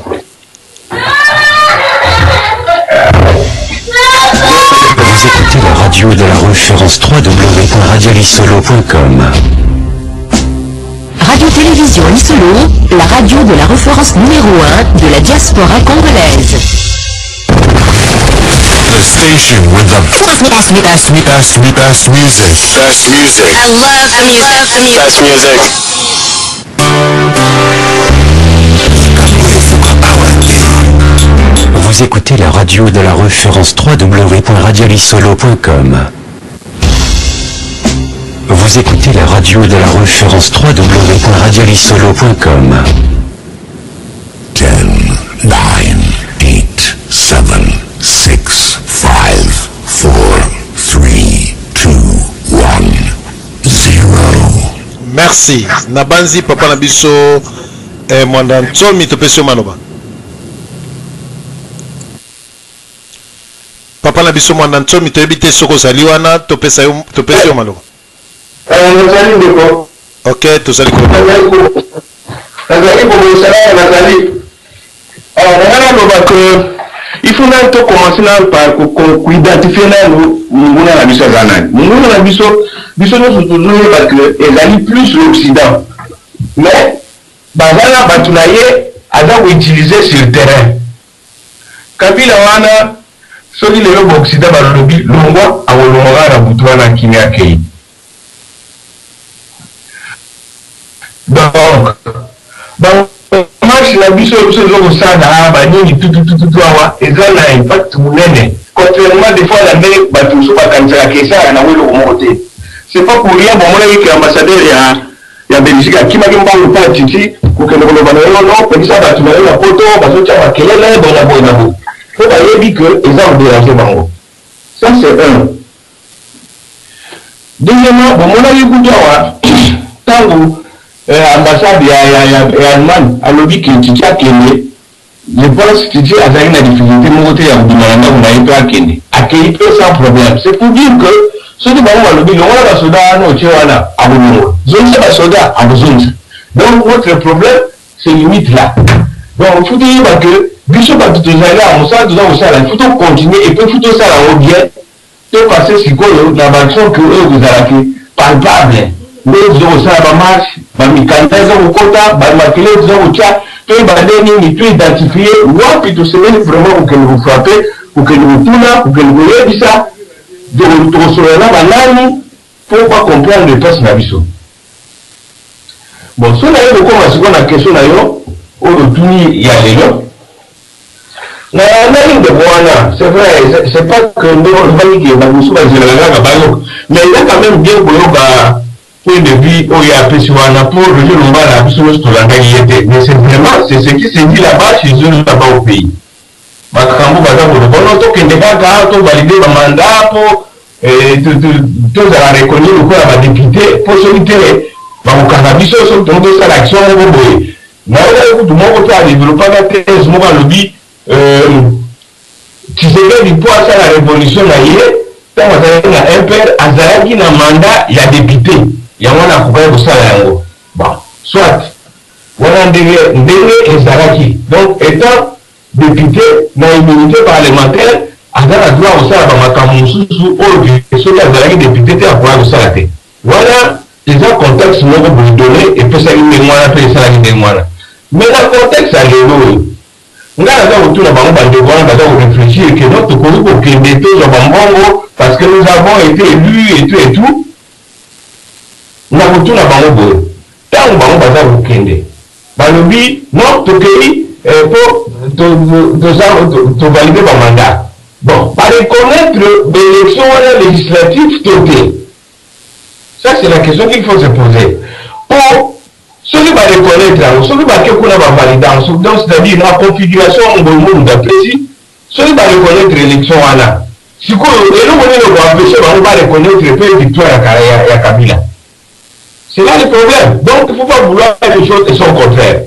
D: Vous écoutez la radio de la référence www.radiolisolo.com.
C: Radio-Télévision Lisolo, la radio de la référence numéro 1 de la diaspora congolaise.
N: The station with the best, best, best, best, best music. Best music.
O: I love the music. The music.
N: Best music.
D: Vous écoutez la radio de la référence www.radiolisolo.com. Vous écoutez la radio de la référence www.radiolisolo.com.
N: 10, 9, 8, 7, 6, 5, 4, 3, 2, 1, 0.
B: Merci. Nabanzi papa na biso eh, Mwanda Nsomi topesi yo maloba. Papa na biso Mwanda Nsomi toyebi te soki ozali wana topesa yo topesi yo maloba.
R: Eh, nazali ndeko.
B: Ok, tozali ko
R: Nazali kobongisa nano nazali. Alors, nanga naloba que il faut nanu to commencer nanu par ko identifier nanu monguna na biso aza nani. Monguna na biso, biso nyonso tozoyeba que ezali plus l'Occident. Mais baza na bato na ye aza ko utiliser sur terrain. Kabila wana soki lelo ba Occident balobi longwa, akolongwa kaka na butu wana akimi akei. Donc ba marche na biso biso tozo kosala awa ba nini tutututu awa eza na impact munene contrairement des fois na ndenge batu mosusu bakanisaka ke esalaka nango eloko moko te. C'est pas pour rien bomonaki ke ambassadeur ya ya Belgique akimaki mbangu epai ya Tshitshi kokende koloba na ye non pekisa batu na yo na poto bazotia makelele boye na boye na boye po bayebi ke eza ko deranger bango. Ça c'est un. Deuxièmement, bomonaki kutu awa tango ambassade ya, ya, ya, ya Allemagne alobi ke Tshitshi akende, je pense Tshitshi azalaki na difficulté moko te ya kobima na ndako na ye mpe akende, akeyi mpe sans problème. C'est pour dire que soki bango balobi longola ba soda wana otie wana, akolongola, zongisa ba soda, akozongisa. Donc notre problème se limite là. Donc il faut toyeba que biso bato tozali awa, mosala toza kosala, il faut to continuer et puis il faut tosala yango bien. To passer sikoyo na ba action que oyo ekozala que palpable ndenge toza kosala ba marche, ba mikanda eza kokota, ba makelele toza kotia, toyeba nde nini to identifier wapi tosengeli vraiment kokende ko frapper, kokende kotuna, kokende koyebisa, tokosolola na ba nani po ba comprendre pasi na biso. Bon, soki naye kokoma sikoyo na question na yo oyo otuni ya lelo, nalandaki ndeko wana. C'est vrai, c'est pas que ndenge olobaki ke bato mosusu bazelaka kaka bayoka, mais eza quand même bien koyoka point de vue oyo apesi wana mpo Roger Lumbala biso nyonso tolandaki ye te, mais c'est vraiment c'est ce qui se dit là-bas chez eux là-bas au pays. Makambo baza koloba no tokende kaka to valider ba mandat mpo tozala reconnu lokola ba député mpo soki te bakokanga biso soki tongo tosala action moko boye. Nayokaki kutu moko mpe adevelopaka thèse moko alobi Tshisekedi mpo asala revolution na ye ntango azalaki na MPR azalaki na mandat ya depute yango wana akokaki kosala yango. Bon, soit wana ndenge ndenge ezalaki donc etant depute na immunité parlementaire aza na droit kosala ba makambo mosusu oyo ke soki azalaki depute te akokaki kosala te. Wana eza contexte moko boye donne epesaki ndenge wana mpe esalaki ndenge wana. Mais na contexte ya lelo oyo Nga naza kotuna bango ba ndeko wana baza ko reflechir que non tokoki kokende tozwa ba mbongo parce que nous avons ete elus et tout et tout, nakotuna bango boye tango bango baza kokende balobi non tokeyi po toza to valider ba mandat bon ba reconnaitre ba election wana legislatif to te? Ça c'est la question qu'il faut se poser po soki ba reconnaitre yango soki bake kuna ba valide yango donc c'est à dire na configuration Ngoy Mulunda apesi soki ba reconnaitre election wana sikoyo eloko nini eko empecher bango ba reconnaitre pe victoire ya Kabila? C'est là le problème donc il faut pas vouloir une chose et son contraire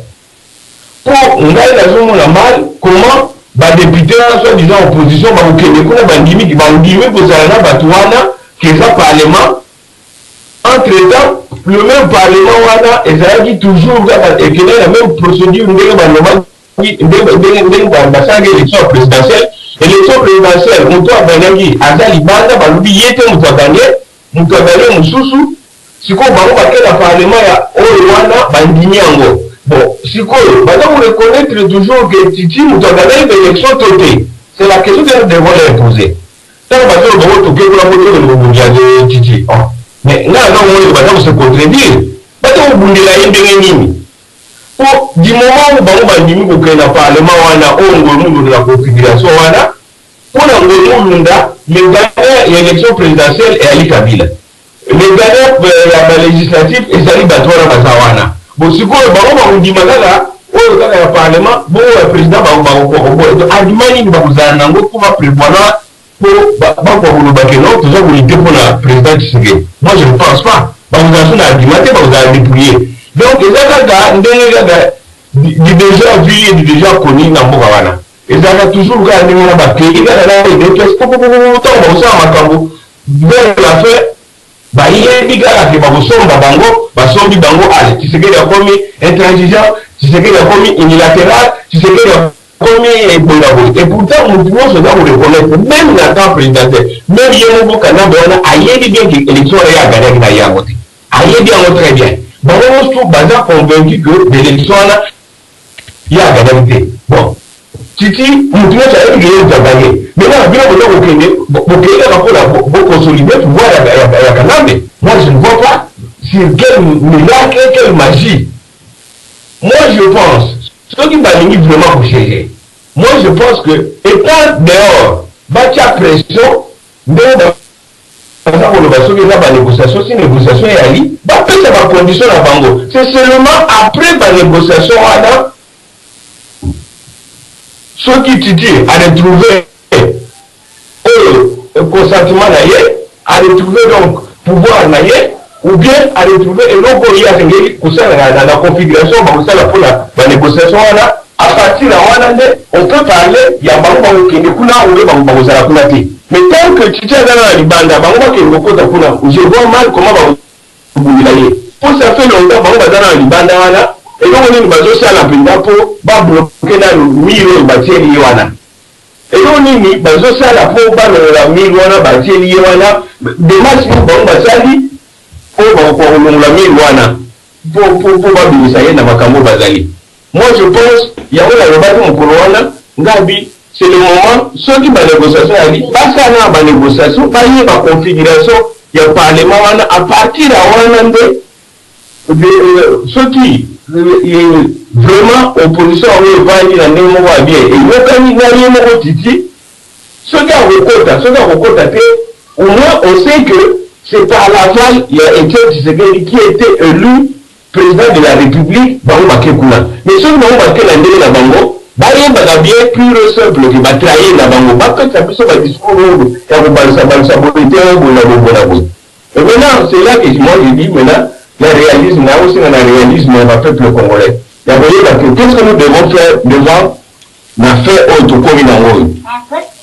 R: po ngai nazomona mal comment ba deputes wana soit disant opposition bakokende kuna bandimi bandimi kozala na bato wana ke eza parlement. Entre temps le meme parlement wana ezalaki toujours kaka ekendaki na meme procedure ndenge ba nomaki ndenge ndenge basalaki election ya presidentielle. Election presidentielle moto oyo agagnaki aza libanda balobi ye te moto agagne, moto agagne mosusu. Sikoyo bango bake na parlement ya oyo wana bandimi yango. Bon sikoyo baza ko reconnaitre toujours que Tshitshi moto agagnaki ba election to te? C'est la question que nous devons leur poser. Tango bazo loba ngo toke kuna po tokende kobundela Tshitshi oh mais nga naza komona ke baza ko se contredire. Baza kobundela ye ndenge nini? Po du moment où bango bandimi kokende na parlement wana oyo Ngoy Mulunda na configuration wana, po na Ngoy Mulunda le gagnant ya election presidentielle eyali Kabila. Le gagnant ya ba legislatif ezali batu wana baza wana. Bon sikoyo bango bakondima kaka oyo kaka ya parlement bongo ya president bakoboya. Donc argument nini bakozala na yango po ba prevoilant po bakoka koloba ke non toza ko lutter pona president Tshisekedi? Moi je ne pense pas. Bakozala su na argument te, bakozala depouiller. Donc eza kaka ndenge kaka du dejà vu et du dejà connu na mboka wana. Ezalaka toujours kaka ndenge wana bakeyi kaka na udps popopopo tango bakosala makambo vers la fin bayebi kaka ke bakosomba bango, basombi bango allez Tshisekedi akomi intransigeant, Tshisekedi akomi unilateral, Tshisekedi akomi boye na boye et pourtant mutu nionso aza ko reconnaitre meme na temps presidentiel meme ye moko Kanambe wana ayebi bien ke election wana ye a gagnaki na ye yango te ayebi yango très bien bango nionso baza convaincu que b'election wana Ye a gagnaki te bon Titi mutu nionso ayebi ke ye mutu a gagne mais kaka bino boza kokende bokeyi kaka pona bo consolider pouvoir ya Kanambe moi je ne vois pas sur quel miracle quelle magie moi je pense soki balingi vraiment ko changer moi je pense que etant dehors batia pression ndenge Baza koloba soki eza ba negociation si negociation eyali ba pesa ba condition na bango c'est seulement après ba negociation wana soki Titi a retrouver oyo consentement na ye a retrouver donc pouvoir na ye ou bien a retrouver eloko oyo ye asengeli kosala na, na configuration bakosala mpona ba negociation wana à partir ya wana nde on peut parler ya bango bakokende kuna ou bien bakozala kuna te. Mais tant que Tshitshi aza na libanda bango bakende kokota kuna je vois mal comment bakobundela ye po ça fait longtemps bango baza na libanda wana eloko nini bazosala mpenza po ba bloquer nanu mur oyo batieli ye wana eloko nini bazosala po balongola mur wana batieli ye wana demarche nini bango basali po bakokoka kolongola mur wana po babimisa ye na makambo oyo bazali. Moi je pense yango nalobaki mokolo wana ngabi c'est le moment soki ba negociation eyali basala nanu ba negociation bayeba configuration ya parlement wana à partir ya wana nde soki vraiment opposition yango evandi na ndenge moko ya bien eyokani na ye moko Titi. Soki akokota, soki akokota te, au moins on sait que c'est par l'aval ya Etienne Tshisekedi qui était elu president de la Republique bango bake kuna. Mais soki bango bake na ndenge na bango, bayebaka bien pur et simple que ba trahir na bango. Bapesa biso ba discours oyo ya kobalusa balusa boye te, oyo boye na boye na boye. Et maintenant, c'est là que moi je dis maintenant, ya réalisme, na osenga na réalisme ya ba peuple congolais. Ya koyeba que qu'est-ce que nous devons faire devant na fin oyo tokomi nango oyo.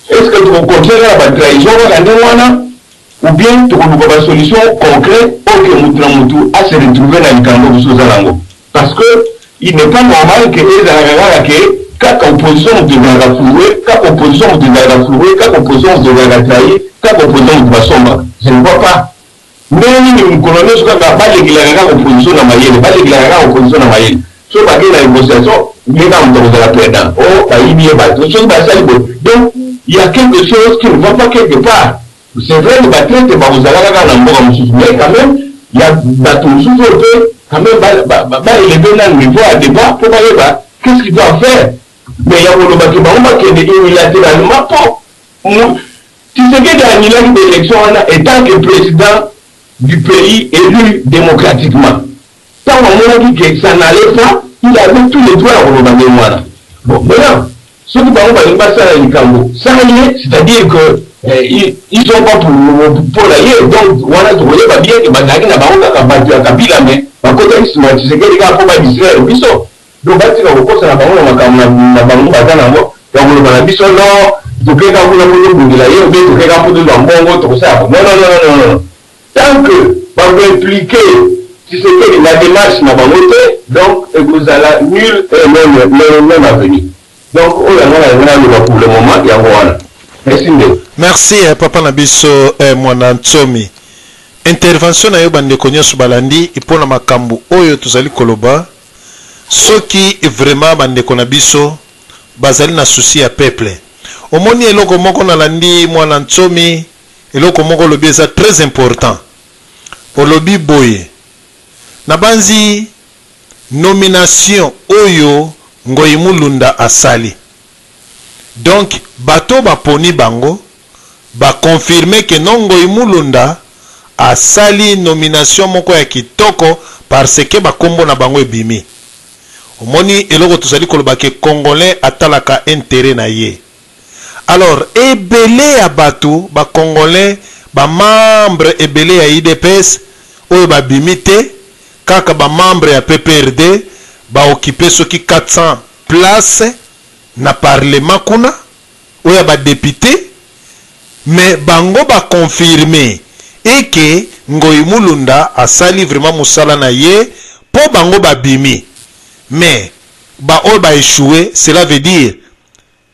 R: Est-ce que toko continuer kaka ba trahison kaka ndenge wana ou bien tokoluka ba solution concret oyo que mutu na mutu a se retrouver na likambo biso toza nango. Parce que il n'est pas normal que ezalaka kaka que kaka opposition mutu ezalaka flouer, kaka opposition mutu ezalaka flouer, kaka opposition mutu ezalaka trahir, kaka opposition mutu basombaka. Je ne vois pas. Ndenge nini mokolo nionso kaka balekelaka kaka opposition na mayele, balekelaka kaka opposition na mayele. Soki bakei na negociation, ye kaka moto akozala perdant. Oh, bayibi ye bato. Soki basali boye. Donc, il y a quelque chose qui ne va pas quelque part. C'est vrai que ba traitres bakozalaka kaka na mboka mosusu, mais quand même, il y a bato mosusu oyo pe quand même ba, ba, ba elever nanu niveau ya debat po bayeba qu'est-ce qu'ils doivent faire. Mais ya koloba ke bango bakende unilateralement po Tshisekedi a annulaki ba elections wana etant que president du pays elu democratiquement. Tango amonaki que ça n'allait pas, il avait tous les droits ya koloba ndenge wana. Bon, maintenant, soki bango balingi basala likambo sans ye, c'est-à-dire que eh, ils sont pas pour mpo na ye, donc wana tokoyeba bien que bazalaki na bango kaka bato ya Kabila, mais bakotaki nsima ya Tshisekedi kaka mpo ba distraire biso. Donc batika kokosa na bango na makambo na bango baza na yango ya koloba na biso non tokeka kuna mpo tobundela ye obe tokeka mpo tozwa mbongo tokosala non non non non non tant que bako impliquer Tshisekedi na démarche na bango te donc ekozala nul et non non non avenu donc oyo yango na naloba pour le moment yango wana. Merci ndeko.
B: Merci eh, papa na biso eh, mwana Ntsomi. Intervention na yo bandeko nyonso balandi mpo na makambo oyo tozali koloba. Soki vraiment ba ndeko na biso bazali na souci ya peuple. Omoni eloko moko nalandi mwana Ntsomi eloko moko olobi eza très important. Olobi boye nabanzi nomination oyo Ngoyi Mulunda asali donc bato baponi bango ba confirmer que non Ngoyi Mulunda asali nomination moko ya kitoko parce que ba kombo na bango ebimi. Omoni eloko tozali koloba que congolais atalaka interet na ye. Alors ebele ya batu ba congolais ba membres ebele ya udps oyo babimi te kaka ba membres ya PPRD ba occuper soki 400 places na parlement kuna oyo ya ba deputes mais bango ba confirmer et que Ngoyi Mulunda asali vraiment musala na ye po bango ba bimi mais ba oyo ba echouer cela veut dire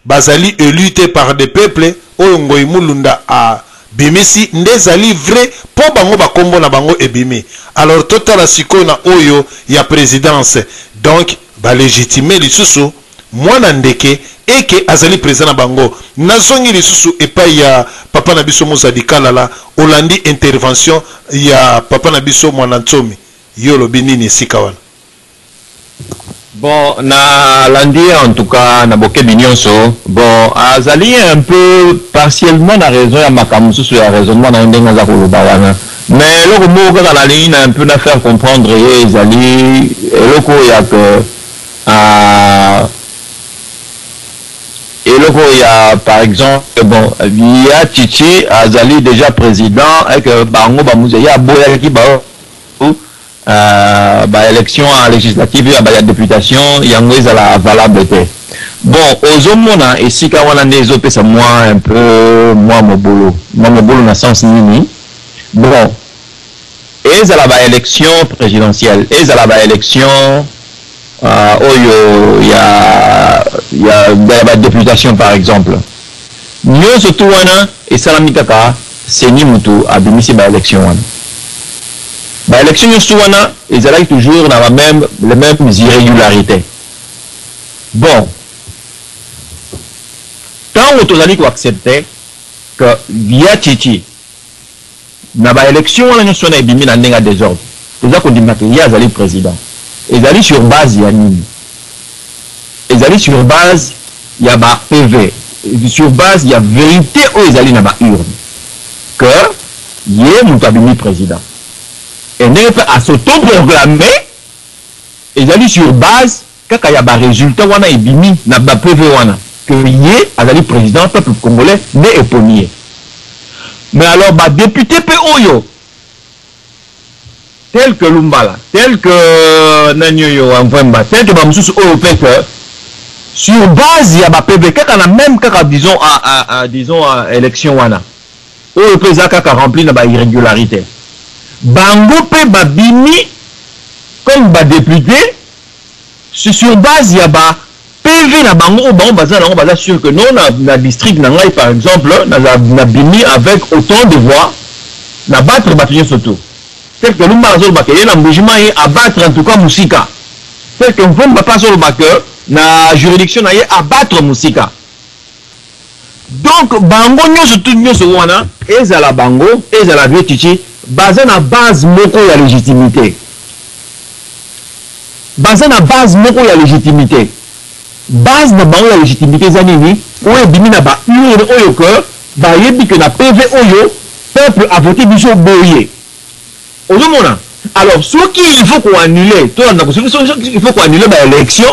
B: bazali elu te par des peuples oyo Ngoyi Mulunda a bimisi nde ezali vrai po bango ba kombo na bango ebimi alors totala sikoyo na oyo ya presidence donc ba legitimer lisusu Mwana ndeke eke azali president na bango. Nazongi lisusu epayi ya papa na biso Muzadi Kalala, olandi intervention ya papa na biso Mwana Nsomi, yo olobi nini esika wana?
P: Bon na landi ye en tout cas na bokebi nionso, bon azali un peu partiellement na raison ya makambo mosusu ya raisonnement na ye ndenge aza koloba wana mais eloko moko kaka nalingi na un peu na faire comprendre ye ezali eloko oyo ya que Ah eloko ya par exemple bon ya Tshitshi azali dejà president et que bango ba muze ye aboyaki ba euh, ba election ya législative ya ba ya deputation yango ezala valable te bon ozomona esika wana nde ezopesa mwa un peu mwa mobulu mwa mobulu na sens nini bon ezala ba election presidentielle ezala ba election oyo ya ya ya ba deputation par exemple nionso tout wana esalami kaka ceni mutu abimisi ba election wana ba election nionso tout wana ezalaki toujours na ba meme les memes irregularites bon tango tozali ko accepter que ya Tshitshi Na ba elections wana nionso wana ebimi na ndenge ya desordre, toza kondima que ye azali president. Ezali sur base ya nini? Ezali sur base ya ba PV. sur base ya verite oyo ezali na ba urnes que ye moto abimi president et ndenge mpe a s'autoproclamer ezali sur base kaka ya ba resultats wana ebimi na ba PV wana que ye azali president, peuple congolais nde eponi ye. Mais alors ba deputes mpe oyo tel que Lumbala, tel que nani oyo Mvwemba, tel que ba mosusu oyo mpe que sur base ya ba PV kaka na meme kaka disons à, disons à election wana oyo mpe eza kaka rempli na ba irrégularité, bango mpe babimi comme ba députés sur base ya ba PV na bango oyo bango baza nango, baza sûr que non, na district na ngai par exemple nabimi avec autant de voix, na battre bato nyonso tout, tel que Lumba azoloba ke ye na Mbuji-Mayi abattre en tout cas mosika, tel que Mvumba mpe azoloba ke na juridiction na ye abattre mosika. Donc bango nyonso tout, nyonso wana, ezala bango, ezala vieux Tshitshi, baza na base moko ya légitimité, baza na base moko ya légitimité. Base na bango ya légitimité eza nini? Oyo ebimi na ba urne, oyo que bayebi ke na PV oyo peuple a voté biso boye. Ozomona? Alors soki il faut koannuler, tolanda, soki il faut koannuler ba élection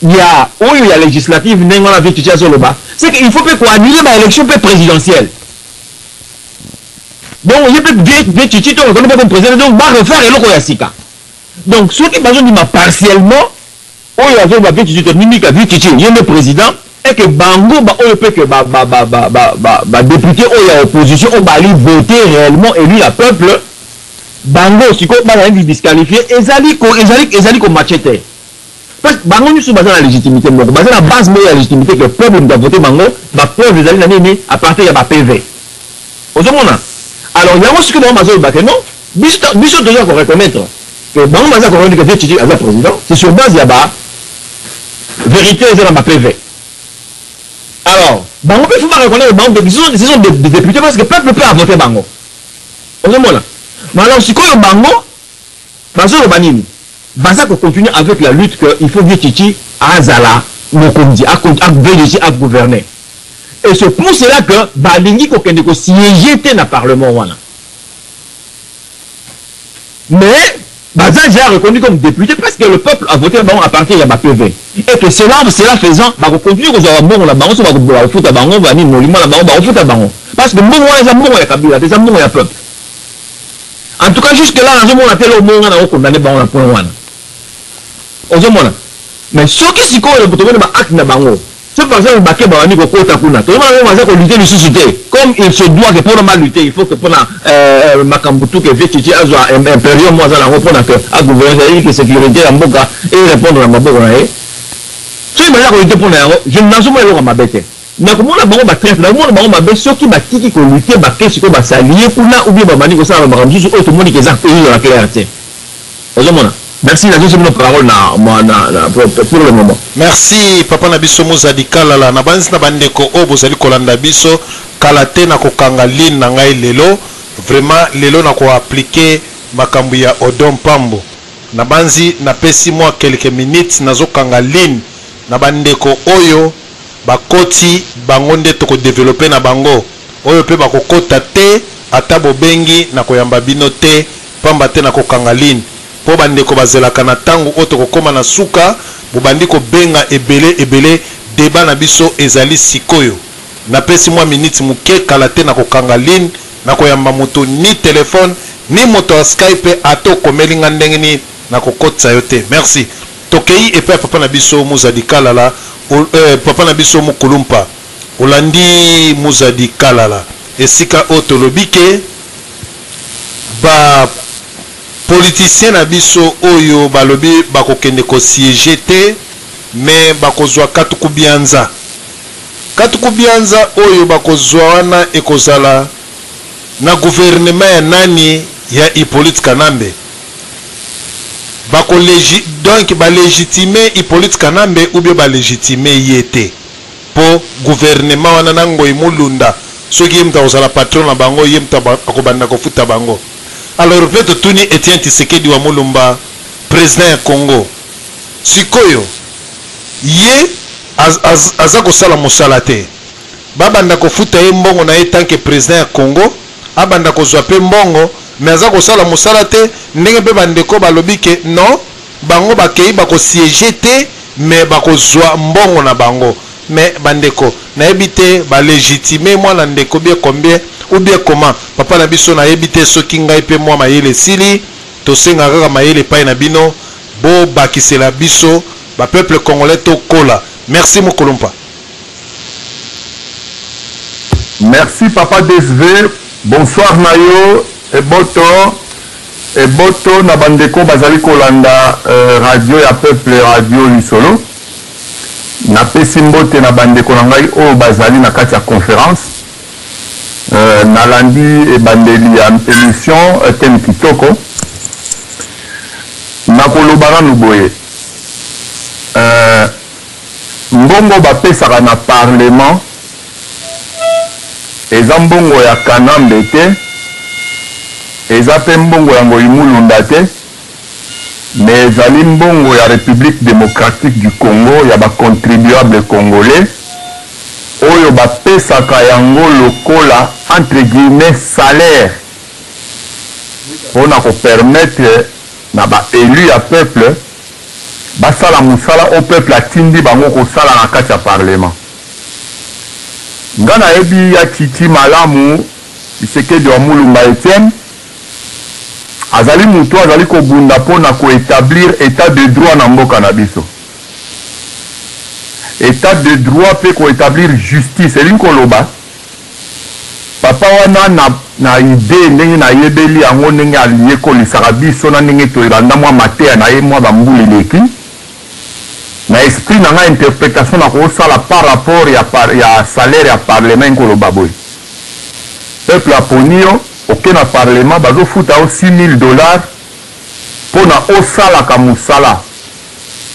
P: ya oyo ya législative ndenge wana vieux Tshitshi azoloba, c'est que il faut mpe koannuler ba élection mpe présidentielle. Donc ye mpe vieux Tshitshi to reconnu mpe comme président, donc ba refaire eloko ya sika. Donc soki bazondima partiellement oyo azoloba vieux Tshitshi, tondimika vieux Tshitshi ye nde président, et que bango ba oyo mpe ke ba député oyo ya opposition oyo bali voter réellement élu ya peuple, bango sikoyo bazali disqualifié, ezali komatcher te, parce que bango nyonso baza na légitimité moko, baza na base moko ya légitimité que peuple moto avote bango. Bapreuve ezali na nini? À partir ya ba PV. Ozomona? Alors yango sikoyo bango bazoloba ke non, biso toza koreconnaître que bango baza koreconnaître que vieux Tshitshi aza président, c'est sur base ya ba vérité eza na ba PV. Alors bango mpe faut bareconnaître bango que ce sont des députés, parce que peuple mpe avote bango. Ozomona? Mais alors sikoyo bango bazoloba nini? Baza kocontinuer avec la lutte que il faut vieux Tshitshi azala mokonzi, vieux Tshitshi agouverner, et c'est pour cela que balingi kokende kosiéger te na parlement wana. Mais baza déjà reconnu comme député parce que le peuple a voté bango à partir ya ba PV, et que cela faisant, bakocontinue kozwa bambongo na bango. So bakofuta bango banini, molimo na bango, bakofuta bango, parce que mbongo wana eza mbongo ya Kabila te, eza mbongo ya peuple. En tout cas, jusque là nazomona te eloko moko nga nakokondamner bango na point wana. Ozomona? Mais soki sikoyo tomoni ba acte na bango, so par exemple bake babandi kokota kuna, tozomona bango baza kolutter lisusu te comme il se doit, que mpona balutter il faut que mpona makambo tu ke vieux Tshitshi azwa impérium mo aza nango mpona ke agouverne, c'est-à-dire que sécurité ya mboka e répondre na maboko na ye. Soki baza kolutter mpona yango, je nazomona eloko ya mabe te. Nakomona bango batraître, nakomona bango mabe soki batiki kolutter, bake sikoyo basalie kuna ou bien babandi kosala makambo mosusu oyo tomoni ke eza ezozala clair te. Ozomona? Merci, nazongi bino parole na pour le moment.
B: Merci, papa na biso Mozadi Kalala. Na banzi na bandeko oyo bozali kolanda biso, kala te na kokanga ligne na ngai lelo. Vraiment lelo na koappliquer makambo ya Odon Pambo. Na banzi napesi mwa quelques minutes, nazokanga ligne na bandeko oyo bakoti, bango nde tokodévelopper na bango. Oyo mpe bakokota te, ata bobengi na koyamba bino te, pamba te na kokanga ligne, mpo bandeko bazelaka na ntango oyo tokokóma na suka, bobandi kobenga ebele ebele. Débat na biso ezali sikoyo. Napesi mwa minute moke, kala te na kokanga ligne, na koyamba moto ni telefone ni moto ya Skype. Ata okomeli nga ndenge nini, nakokotisa yo te. Merci. Tokei epai ya papa na biso Mozadi Kalala. Papa na biso Mokulumpa, olandi Mozadi Kalala, esika oyo tolobi ke ba politicien na biso oyo balobi bakokende kosiéger te, me bakozwa katuku bianza. Katuku bianza oyo bakozwa wana ekozala na gouvernement ya nani? Ya Hippolyte Kanambe. Bakolegi donc balégitimer Hippolyte Kanambe ou bien balégitimer ye te, mpo gouvernement wana na Ngoi Mulunda, soki ye moto akozala patron na bango, ye moto akobanda kofuta bango. Alors mpe totuni Etienne Tshisekedi wa Mulumba, président ya Congo, sikoyo ye. Az, az, aza kosala mosala te. Babanda kofuta ye mbongo na ye tant que president ya Congo, abanda kozwa pe mbongo mais aza kosala mosala te, ndenge pe bandeko balobi ke non, bango bakeyi bako sieger te mais bakozwa mbongo na bango. Mais bandeko, nayebi te ba legitimer mwana ndeko bien combien ou bien comment? Papa na biso nayebi te soki ngai pe mwa mayele esili, tosengaka kaka mayele epai na bino, bobakisela biso ba peuple congolais tokola. Merci Mukulumpa.
S: Merci papa DSV, bonsoir na yo eboto eboto na bandeko bazali kolanda euh, radio ya peuple radio lisolo. Napesi mbote na bandeko na ngai oyo bazali na kati ya conference. Euh, nalandi ebandeli ya emission euh, thème kitoko. Nakoloba nanu boye euh, mbongo bapesaka na parlement eza mbongo ya Kanambe te, eza pe mbongo ya Ngoyi Mulunda te, mais ezali mbongo ya Republique democratique du Congo, ya ba contribuables congolais oyo bapesaka yango lokola entre guillemets salaire pona ko permettre na ba elus ya peuple basala mosala oyo peuple atindi bango kosala na kati ya parlement. Nga nayebi ya Tshitshi malamu, Tshisekedi wa Mulumba Etienne, azali mutu oyo azali kobunda mpo na ko etablir etat de droit na mboka na biso. Etat de droit mpe ko etablir justice, elingi koloba papa wana na, na idee ndenge nayebeli yango, ndenge ayekolisaka biso na ndenge tolanda mwa mateya na ye mwa bambula eleki, na esprit na ngai interpretation nakosala par rapport ya, par, ya salaire ya parlement elingi koloba boye, peuple aponi yo, oke na parlement bazofuta yo 6000 dollars pona osalaka mosala,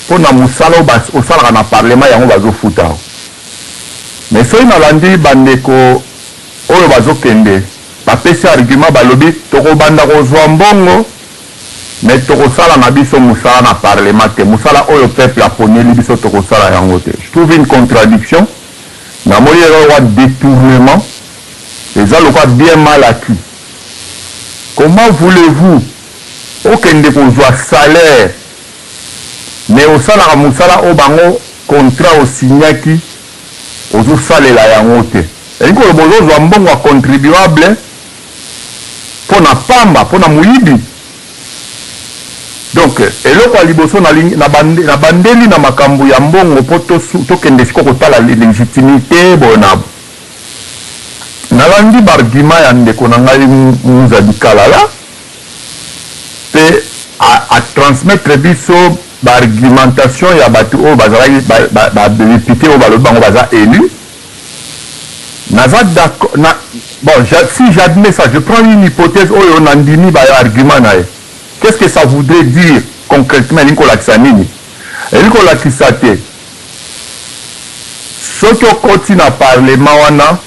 S: pona mosala oyo osalaka na parlement yango bazofuta yo. Mais soki nalandi bandeko oyo bazokende bapesi argument, balobi tokobanda kozwa mbongo mais tokosala na biso mosala na parlement te, mosala oyo peuple aponeli biso tokosala yango te. Je trouve une contradiction, namoni eza lokola detournement, eza lokola bien mal acquis. Comment voulez-vous okende kozwa salaire mais osalaka mosala oyo bango contrat osignaki ozosalela yango te? Elingi koloba ozozwa mbongo ya contribuable mpo na pamba, mpo na moyibi. Donc eloko ya liboso na bandeli na makambo ya mbongo mpo tokende sikoyo kotala legitimite boye na Nalandi ba arguments ya ndeko na ngai Muzadi Kalala mpe a, a transmettre biso ba argumentation ya bato oyo bazalaki ba, ba, ba depute oyo balobi bango baza elu. Naza d'accord na bon, si j'admets ça, je prends une hypothèse oyo nandimi ba arguments na ye. Qu'est-ce que ça voudrait dire concrètement? Elingi kolakisa nini? Elingi kolakisa te Soki okoti na parlement wana,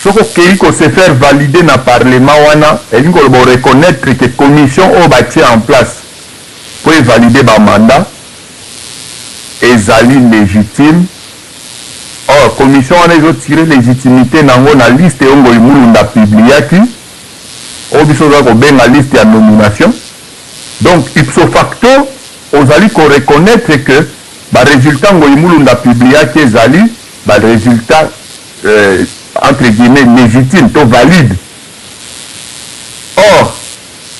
S: soki okeyi ko se faire valider na parlement wana, elingi koloba o reconnaitre que commission oyo batie en place mpo e valider ba mandats ezali legitime. Or, commission wana ezo tirer legitimite na yango na liste oyo Ngoyi Mulunda a publiaki, oyo biso toza kobenga liste ya nomination. Donc, ipso facto, Ozali ko reconnaitre que ba resultats Ngoyi Mulunda a publiaki ezali ba resultats entre guillemets legitimes to valides. Or,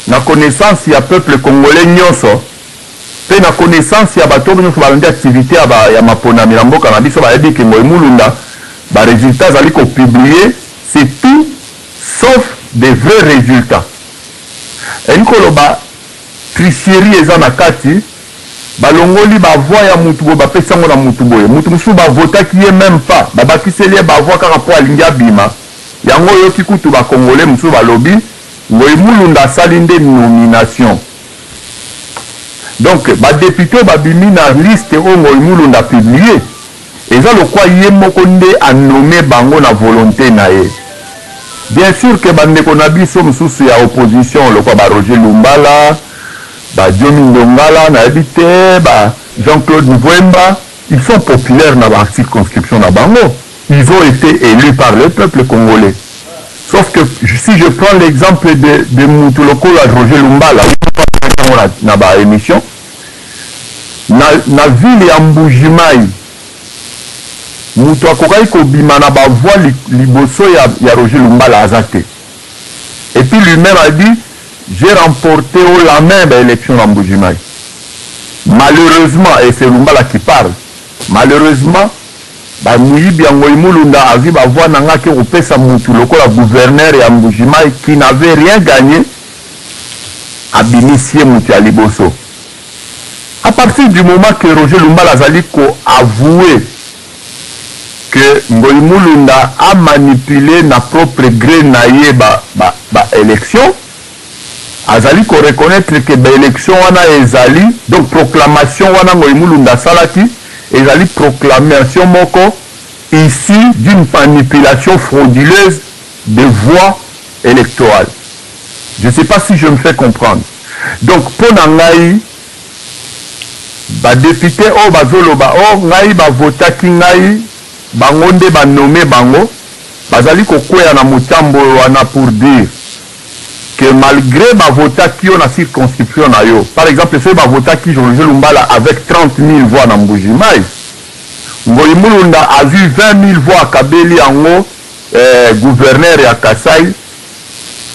S: na connaissance ya peuple congolais nionso mpe na connaissance ya bato oyo nionso balandi activite ya ba ya maponami na mboka na biso bayebi que Ngoyi Mulunda ba resultats azali ko publier c'est tout sauf des vrais resultats. Elingi koloba Tricherie eza na kati, balongoli ba voix ya mutu boye bapesi yango na mutu boye, mutu mosusu ba votaki ye meme pas, babakiseli ye ba voix kaka po alingi abima, yango oyoki kutu ba congolais mosusu balobi Ngoyi Mulunda asali nde nomination. Donc ba deputes oyo babimi na liste oyo Ngoyi Mulunda a publier, eza lokwa ye moko nde a nommer bango na volonte na ye. Bien sur que ba ndeko na biso mosusu ya opposition lokwa ba Roger Lumbala, ba Diomi Ndongala, nayebi te, ba. Jean-Claude Mvuemba, ils sont populaires na ba circonscription na bango. Ils ont été élus par le peuple congolais. Sauf que si je prends l'exemple de, de mutu lokola Roger Lumbala, na, na ba émission, na, na ville ya Mbujimayi, mutu akokaki kobima na ba voix li, liboso ya, ya Roger Lumbala aza te. Et puis lui-même a dit, j'ai remporté haut la main ba élection na Mbujimayi. Malheureusement, et c'est Lumbala qui parle, malheureusement, Ba miyibi ya Ngoyi Mulunda azui ba voix na nga ake kopesa mutu lokola gouverneur ya Mbujimayi qui n'avait rien gagne abimisi ye mutu ya liboso. A partir du moment que Roger Lumbala azali ko avouer que Ngoyi Mulunda a manipuler na propre gre na ye ba ba ba elections, azali ko reconnaitre que ba elections wana ezali donc proclamation wana Ngoyi Mulunda asalaki ezali proclamation moko issue d'une manipulation frauduleuse de voix electorales. Je ne sais pas si je me fais comprendre. Donc mpo na ngai ba deputes oyo bazoloba oh ngai ba votaki ngai bango nde ba nommer bango bazali kokweya na motambo oyo wana pour dire que malgre ba votaki yo na circonscription na yo, par exemple soki ba votaki Roger Lumbala avec 30.000 voix na Mbuji Mayi, Ngoyi Mulunda azui 20.000 voix akabeli yango eh, gouverneur ya Kasaï,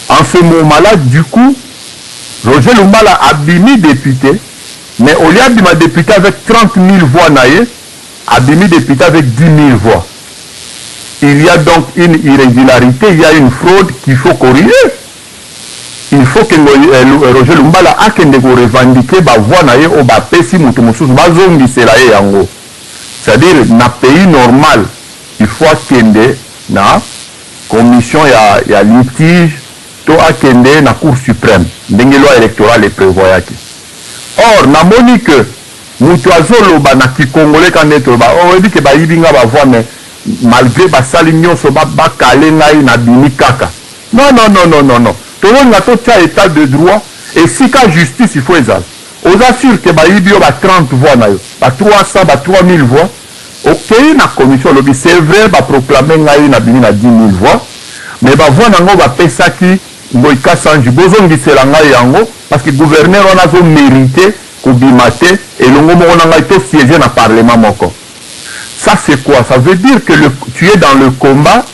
S: en ce moment là du coup Roger Lumbala abimi depute, mais au lieu abima depute avec 30.000 voix na ye, abimi depute avec 10.000 voix. Il y a donc une irrégularité, il y a une fraude qu'il faut corriger. Il faut que euh, Roger Lumbala akende ko revendiquer ba voix na ye oyo bapesi moto mosusu bazongisela ye yango. C'est-à-dire na pays normal, il faut akende na commission ya, ya litige to akende na cour suprême ndenge loi électorale eprevoyaki. Or namoni que mutu azoloba na kikongole ka nde toloba oh, oyebi ke bayibi nga ba voix mais malgre basali nionso ba ba kale ngai na bimi kaka non non non non non non tozolinga totia etat de droit esika justice il faut ezala oza sur ke bayibi yo ba 30 voix na yo ba 300 ba 3000 voix okeyi na commission olobi c'est vrai ba proclame ngai na bimi na 10000 voix mais ba voix na ngo bapesaki Ngoy Kasanji bozongisela ngai yango parce que gouverneur wana azo merite kobima te elongo moko na ngai to siège na parlement moko. Ça c'est quoi? Ça veut dire que le, tu es dans le combat,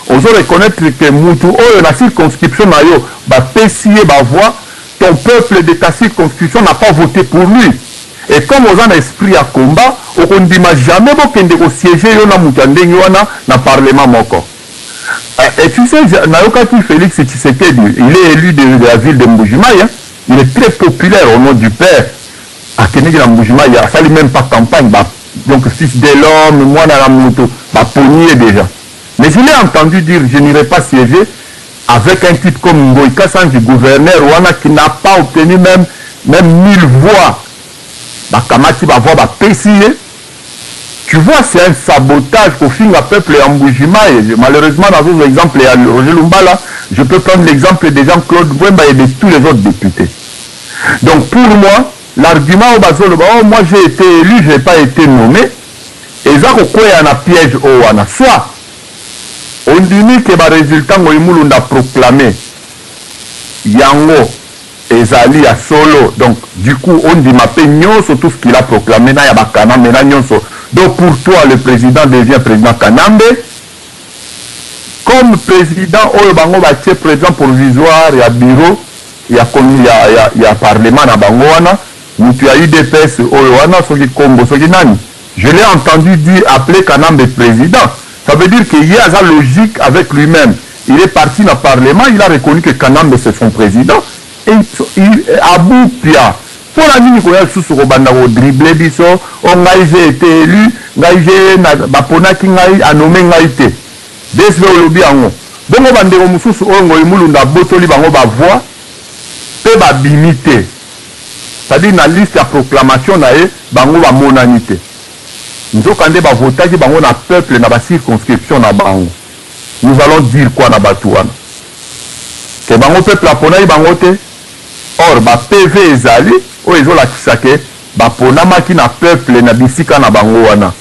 S: ozo reconnaître que mutu oyo na circonscription na yo bapesi ye ba voix, ton peuple de ta circonscription n'a pas voté pour lui. Et comme oza na esprit ya combat, okondima jamais bokende ko siéger yo na mutu ya ndenge wana na parlement moko. Et tu sais, nayokaki Félix Tshisekedi, il est élu de, de la ville de Mbujimayi, hein. Il est très populaire au nom du père. Akendeki na Mbujimayi, asali même pas campagne, ba, donc fils de l'homme, mwana na moto, baponi ye déjà. Mais je l'ai entendu dire, je n'irai pas siéger avec un type comme Ngoy Kasanji, gouverneur wana qui n'a pas obtenu même, même 1000 voix. Bakamati ba voix bapesi ye. Tu vois, c'est un sabotage kofinga peuple ya Mbujimayi. Malheureusement, dans exemple ya Roger Lumbala, je peux prendre l'exemple de Jean-Claude Vuemba et de tous les autres députés. Donc pour moi, l'argument oyo bazoloba, oh moi j'ai été élu, je n'ai pas été nommé, eza kokweya na piège oyo wana. Soit ondimi ke ba résultats Ngoyi Mulunda proclamé yango ezali ya solo donc du coup ondima pe nionso tout ce qu'il a proclame na ya ba kanambe na nionso donc pour toi le president devient president kanambe comme president oyo bango batie president provisoire ya bureau ya, ya, ya, ya parlement na bango wana mutu ya udps oyo wana soki kombo soki nani je l'ai entendu dire appeler kanambe président ça veut dire que ye aza logique avec lui-même Il est parti na parlement, il a reconnu que Kanambe c'est son président et il Abou Pia. Pona nini koya lisusu kobanda ko dribbler biso oh ngai j'ai été élu, ngai j'ai baponaki ngai a nomme ngai te. DSV olobi yango. Bongo ba ndeko mosusu oyo Ngoyi Mulunda abotoli bango ba voix pe babimi te. C'est-à-dire na liste ya proclamation na ye bango bamonani te. Nzokande ba votaki bango na peuple na ba circonscription na bango. Nous allons dire quoi na batu wana? Que bango peuple aponaki bango te? Or ba PV ezali oyo ezolakisa que Baponamaki na peuple na bisika na bango wana.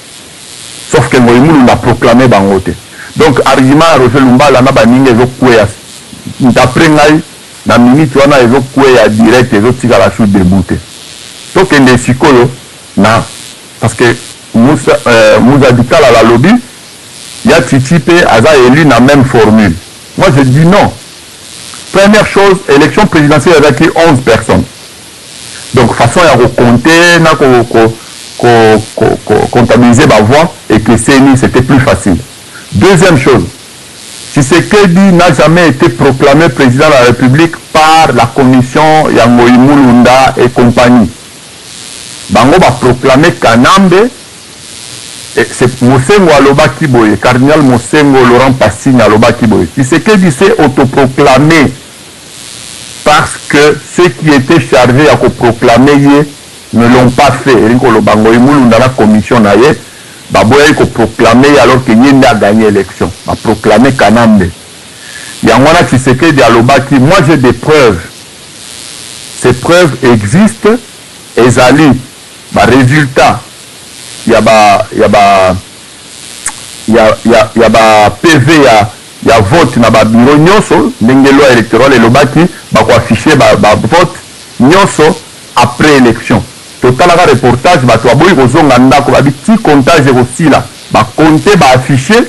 S: Sauf que Ngoyi Mulunda a proclamer bango te. Donc argument ya Roger Lumbala na baninga ezo kweya d'après ngai na minute wana ezo kweya direct ezo tikala sous debout te. Tokende sikoyo na parce que Musa euh, Muzadi Kalala alobi ya Tshitshi pe aza elu na meme formule. Moi je dis non. Première chose, élection présidentielle ezalaki 11 personnes. Donc façon ya ko compter na ko ko ko ko ko comptabiliser ba voix ekeseni, c'etait plus facile. Deuxième chose, Tshisekedi n'a jamais été proclamé président de la République par la commission ya Ngoyi Mulunda et compagnie. Bango ba proclamer Kanambe et c'est Mosengo alobaki boye, cardinal Mosengo Laurent Passine alobaki boye. Tshisekedi s'est autoproclamé parce que ceux qui étaient chargés ya ko proclamer ye ne l'ont pas fait, elingi koloba Ngoyi Mulunda na commission na ye baboyaki ko proclamer ye alors que ye nde a gagner election, ba proclamer Kanambe. Yango wana Tshisekedi alobaki moi j'ai des preuves, ces preuves existent, ezali ba resultats ya ba ya ba ya ya ya ba PV ya ya vote na ba bureau nionso ndenge loi electorale elobaki bako afficher ba ba vote nionso après election totalaka reportage batu baboyi kozonga ndako babi ti comptage ekosila ba compter ba afficher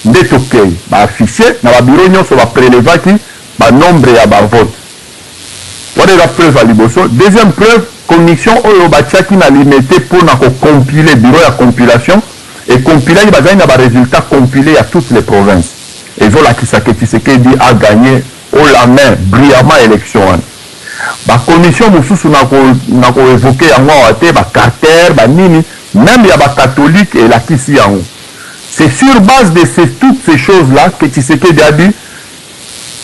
S: nde tokeyi ba afficher na ba bureau nionso ba prelevaki ba nombre ya ba vote wana eza preuve ya liboso deuxième preuve commission oyo batiaki na limete pona ko compiler bureau ya compilation E compilaki bazali na ba resultats compiles ya toutes les provinces ezo lakisa que Tshisekedi a gagne haut la main brillamment election wana. Ba commissions mosusu nako nako evoquer yango awa te ba Carter ba nini meme ya ba catholiques elakisi yango. C'est sur base de ces toutes ces choses là que Tshisekedi a dit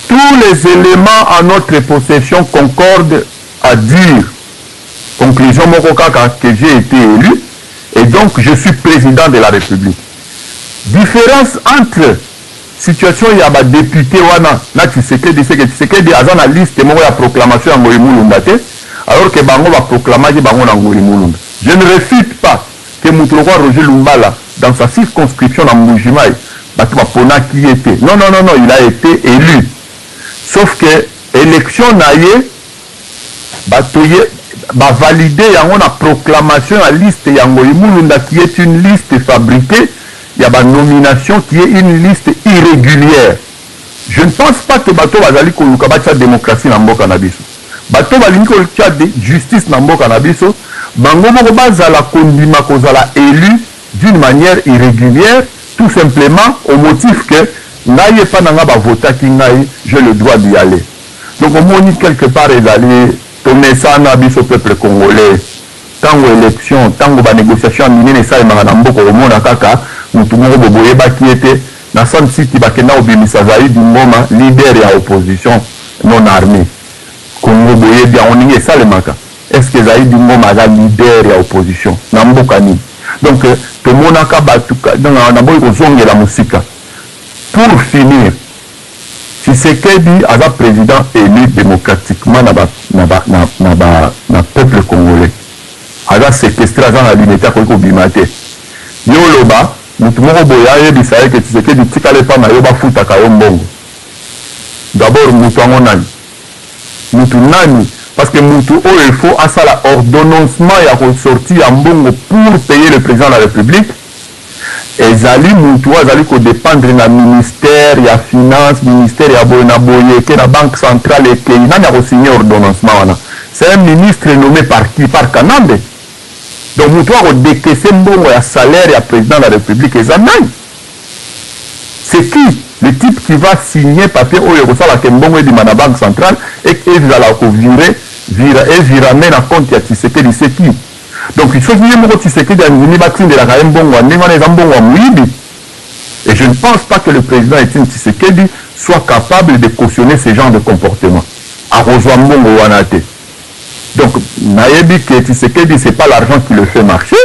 S: tous les elements en notre possession concordent à dire conclusion moko kaka que j'ai été élu et donc je suis president de la republique difference entre situation ya ba depute wana na Tshisekedi c'est que Tshisekedi aza na liste moko ya proclamation ya Ngoyi Mulunda te alors que bango ba proclamaki bango na Ngoyi Mulunda je ne refute pas que mutu lokola Roger Lumbala dans sa circonscription na Mbuji-Mayi batu baponaki ye te non non non non il a été élu sauf que election na ye Bato ye ba valider yango na proclamation ya liste ya Ngoyi Mulunda qui est une liste fabriquee ya ba nominations qui est une liste irregulière. Je ne pense pas que bato bazali koluka batia democratie na mboka na biso, bato balingi kotia justice na mboka na biso, bango moko bazala kondima kozala elu d'une manière irregulière tout simplement au motif que ngai epa na ngai ba votaki ngai, j'ai le droit d'y aller. Donc omoni quelque part ezali tomesana biso peuple congolais tango election tango ba negociation ya minene esalemaka na mboka okomona kaka mutu moko boye boyebaki ye te na sun city bakenda kobimisa Zaidi Ngoma leader ya opposition non armee Congo boyebi yango ndenge esalemaka est ce que Zaidi Ngoma aza leader ya opposition na mboka nini donc tomonaka batu donc naboyi kozongela mosika pour finir Tshisekedi aza president elu democratiquement na ba na ba na na ba na peuple congolais. Aza sequestre aza na limete akoki kobima te. Yo oloba mutu moko boye ayebisa ye ke Tshisekedi tikala epa na yo bafutaka yo mbongo. D'abord mutu yango nani? Mutu nani? Parce que mutu oyo il faut asala ordonnancement ya ko sortie ya mbongo pour payer le president de la republique Ezali mutu oyo azali ko dependre na ministère ya finance, ministère ya boye na boye, eke na banque centrale ekeyi, nani ako signer ordonnancement wana? C'est un ministre nomme par qui? Par Kanambe? Donc mutu oyo ako decaisser mbongo ya salaire ya president de la republique eza nani? C'est qui le type qui va signer papier oyo ekosala que mbongo ebima na banque centrale et ezala ko virer, vira, e virame na compte ya Tshisekedi, c'est qui? Donc soki ye moko Tshisekedi andimi batindelaka ye mbongo ya ndenge wana eza mbongo ya moyibi et je ne pense pas que le president Etienne Tshisekedi soit capable de cautionner ce genre de comportement. Akozwa mbongo wana te. Donc nayebi que Tshisekedi c'est pas l'argent qui le fait marcher.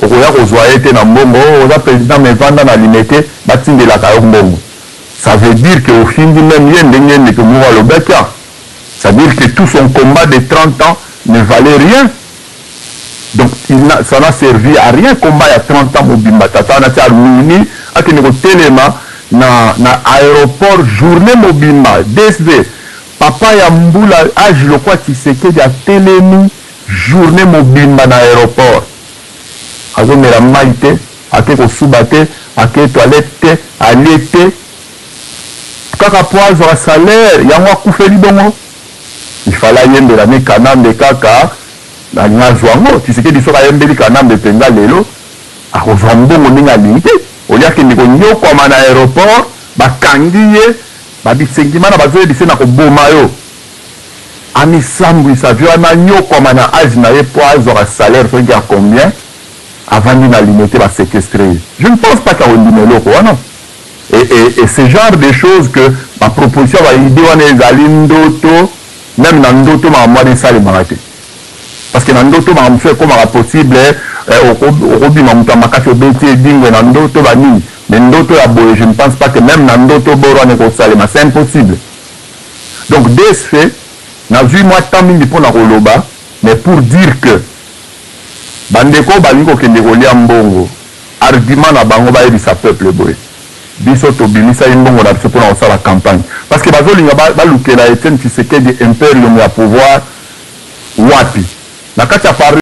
S: Okoya kozwa ye te na mbongo, oh, oza president mais vanda na Limete batindelaka yo mbongo. Ça veut dire que ofingi meme ye ndenge ndeko moko alobaki awa. Ça veut dire que tout son combat de 30 ans ne valait rien. Donc il n'a, ça n'a servi à rien combat ya 30 ans mobimba tata wana ti aluni akende kotelema na, na aéroport journée mobimba DSV papa ya mbula age lokwa Tshisekedi atelemi journée mobimba na aéroport azomela mai te ake kosuba te ake toilette te alie te kaka po azwa salaire yango akufeli bongo il fallait ayembela ne Kanambe kaka Alingi azwa yango. Tshisekedi soki ayembeli Kanambe penza lelo akozwa mbongo ndenge alingi te. Au lieu akende konyokwama na aeroport bakangi ye ba Bisengimana bazoyebisa ye nakoboma yo. Amisambwisa vieux wana anyokwama na age na ye po azwaka salaire soki ya combien avandi na limete ba sequestre ye. Je ne pense pas que akondima eloko wana. Et, et, et ce genre de choses que ba proposition ba idee wana ezali ndoto Meme na ndoto makambo wana esalemaka te. Parce que na ndoto makambo mosusu ekomaka possible, eh, okobima moto ya makasi obeti edingwe na ndoto ba nini. Mais ndoto ya boye je ne pense pas que meme na ndoto boro wana ekosalema, c'est impossible. Donc de ce fait, nazui mwa temps mingi pona koloba, mais pour dire que bandeko oyo balingi kokende kolia mbongo, argument na bango bayebisa peuple boye. Biso tobimisaki mbongo na biso pona kosala campagne parce que bazolinga balukela Etienne Tshisekedi imperium ya pouvoir wapi? Na kati ya parlement?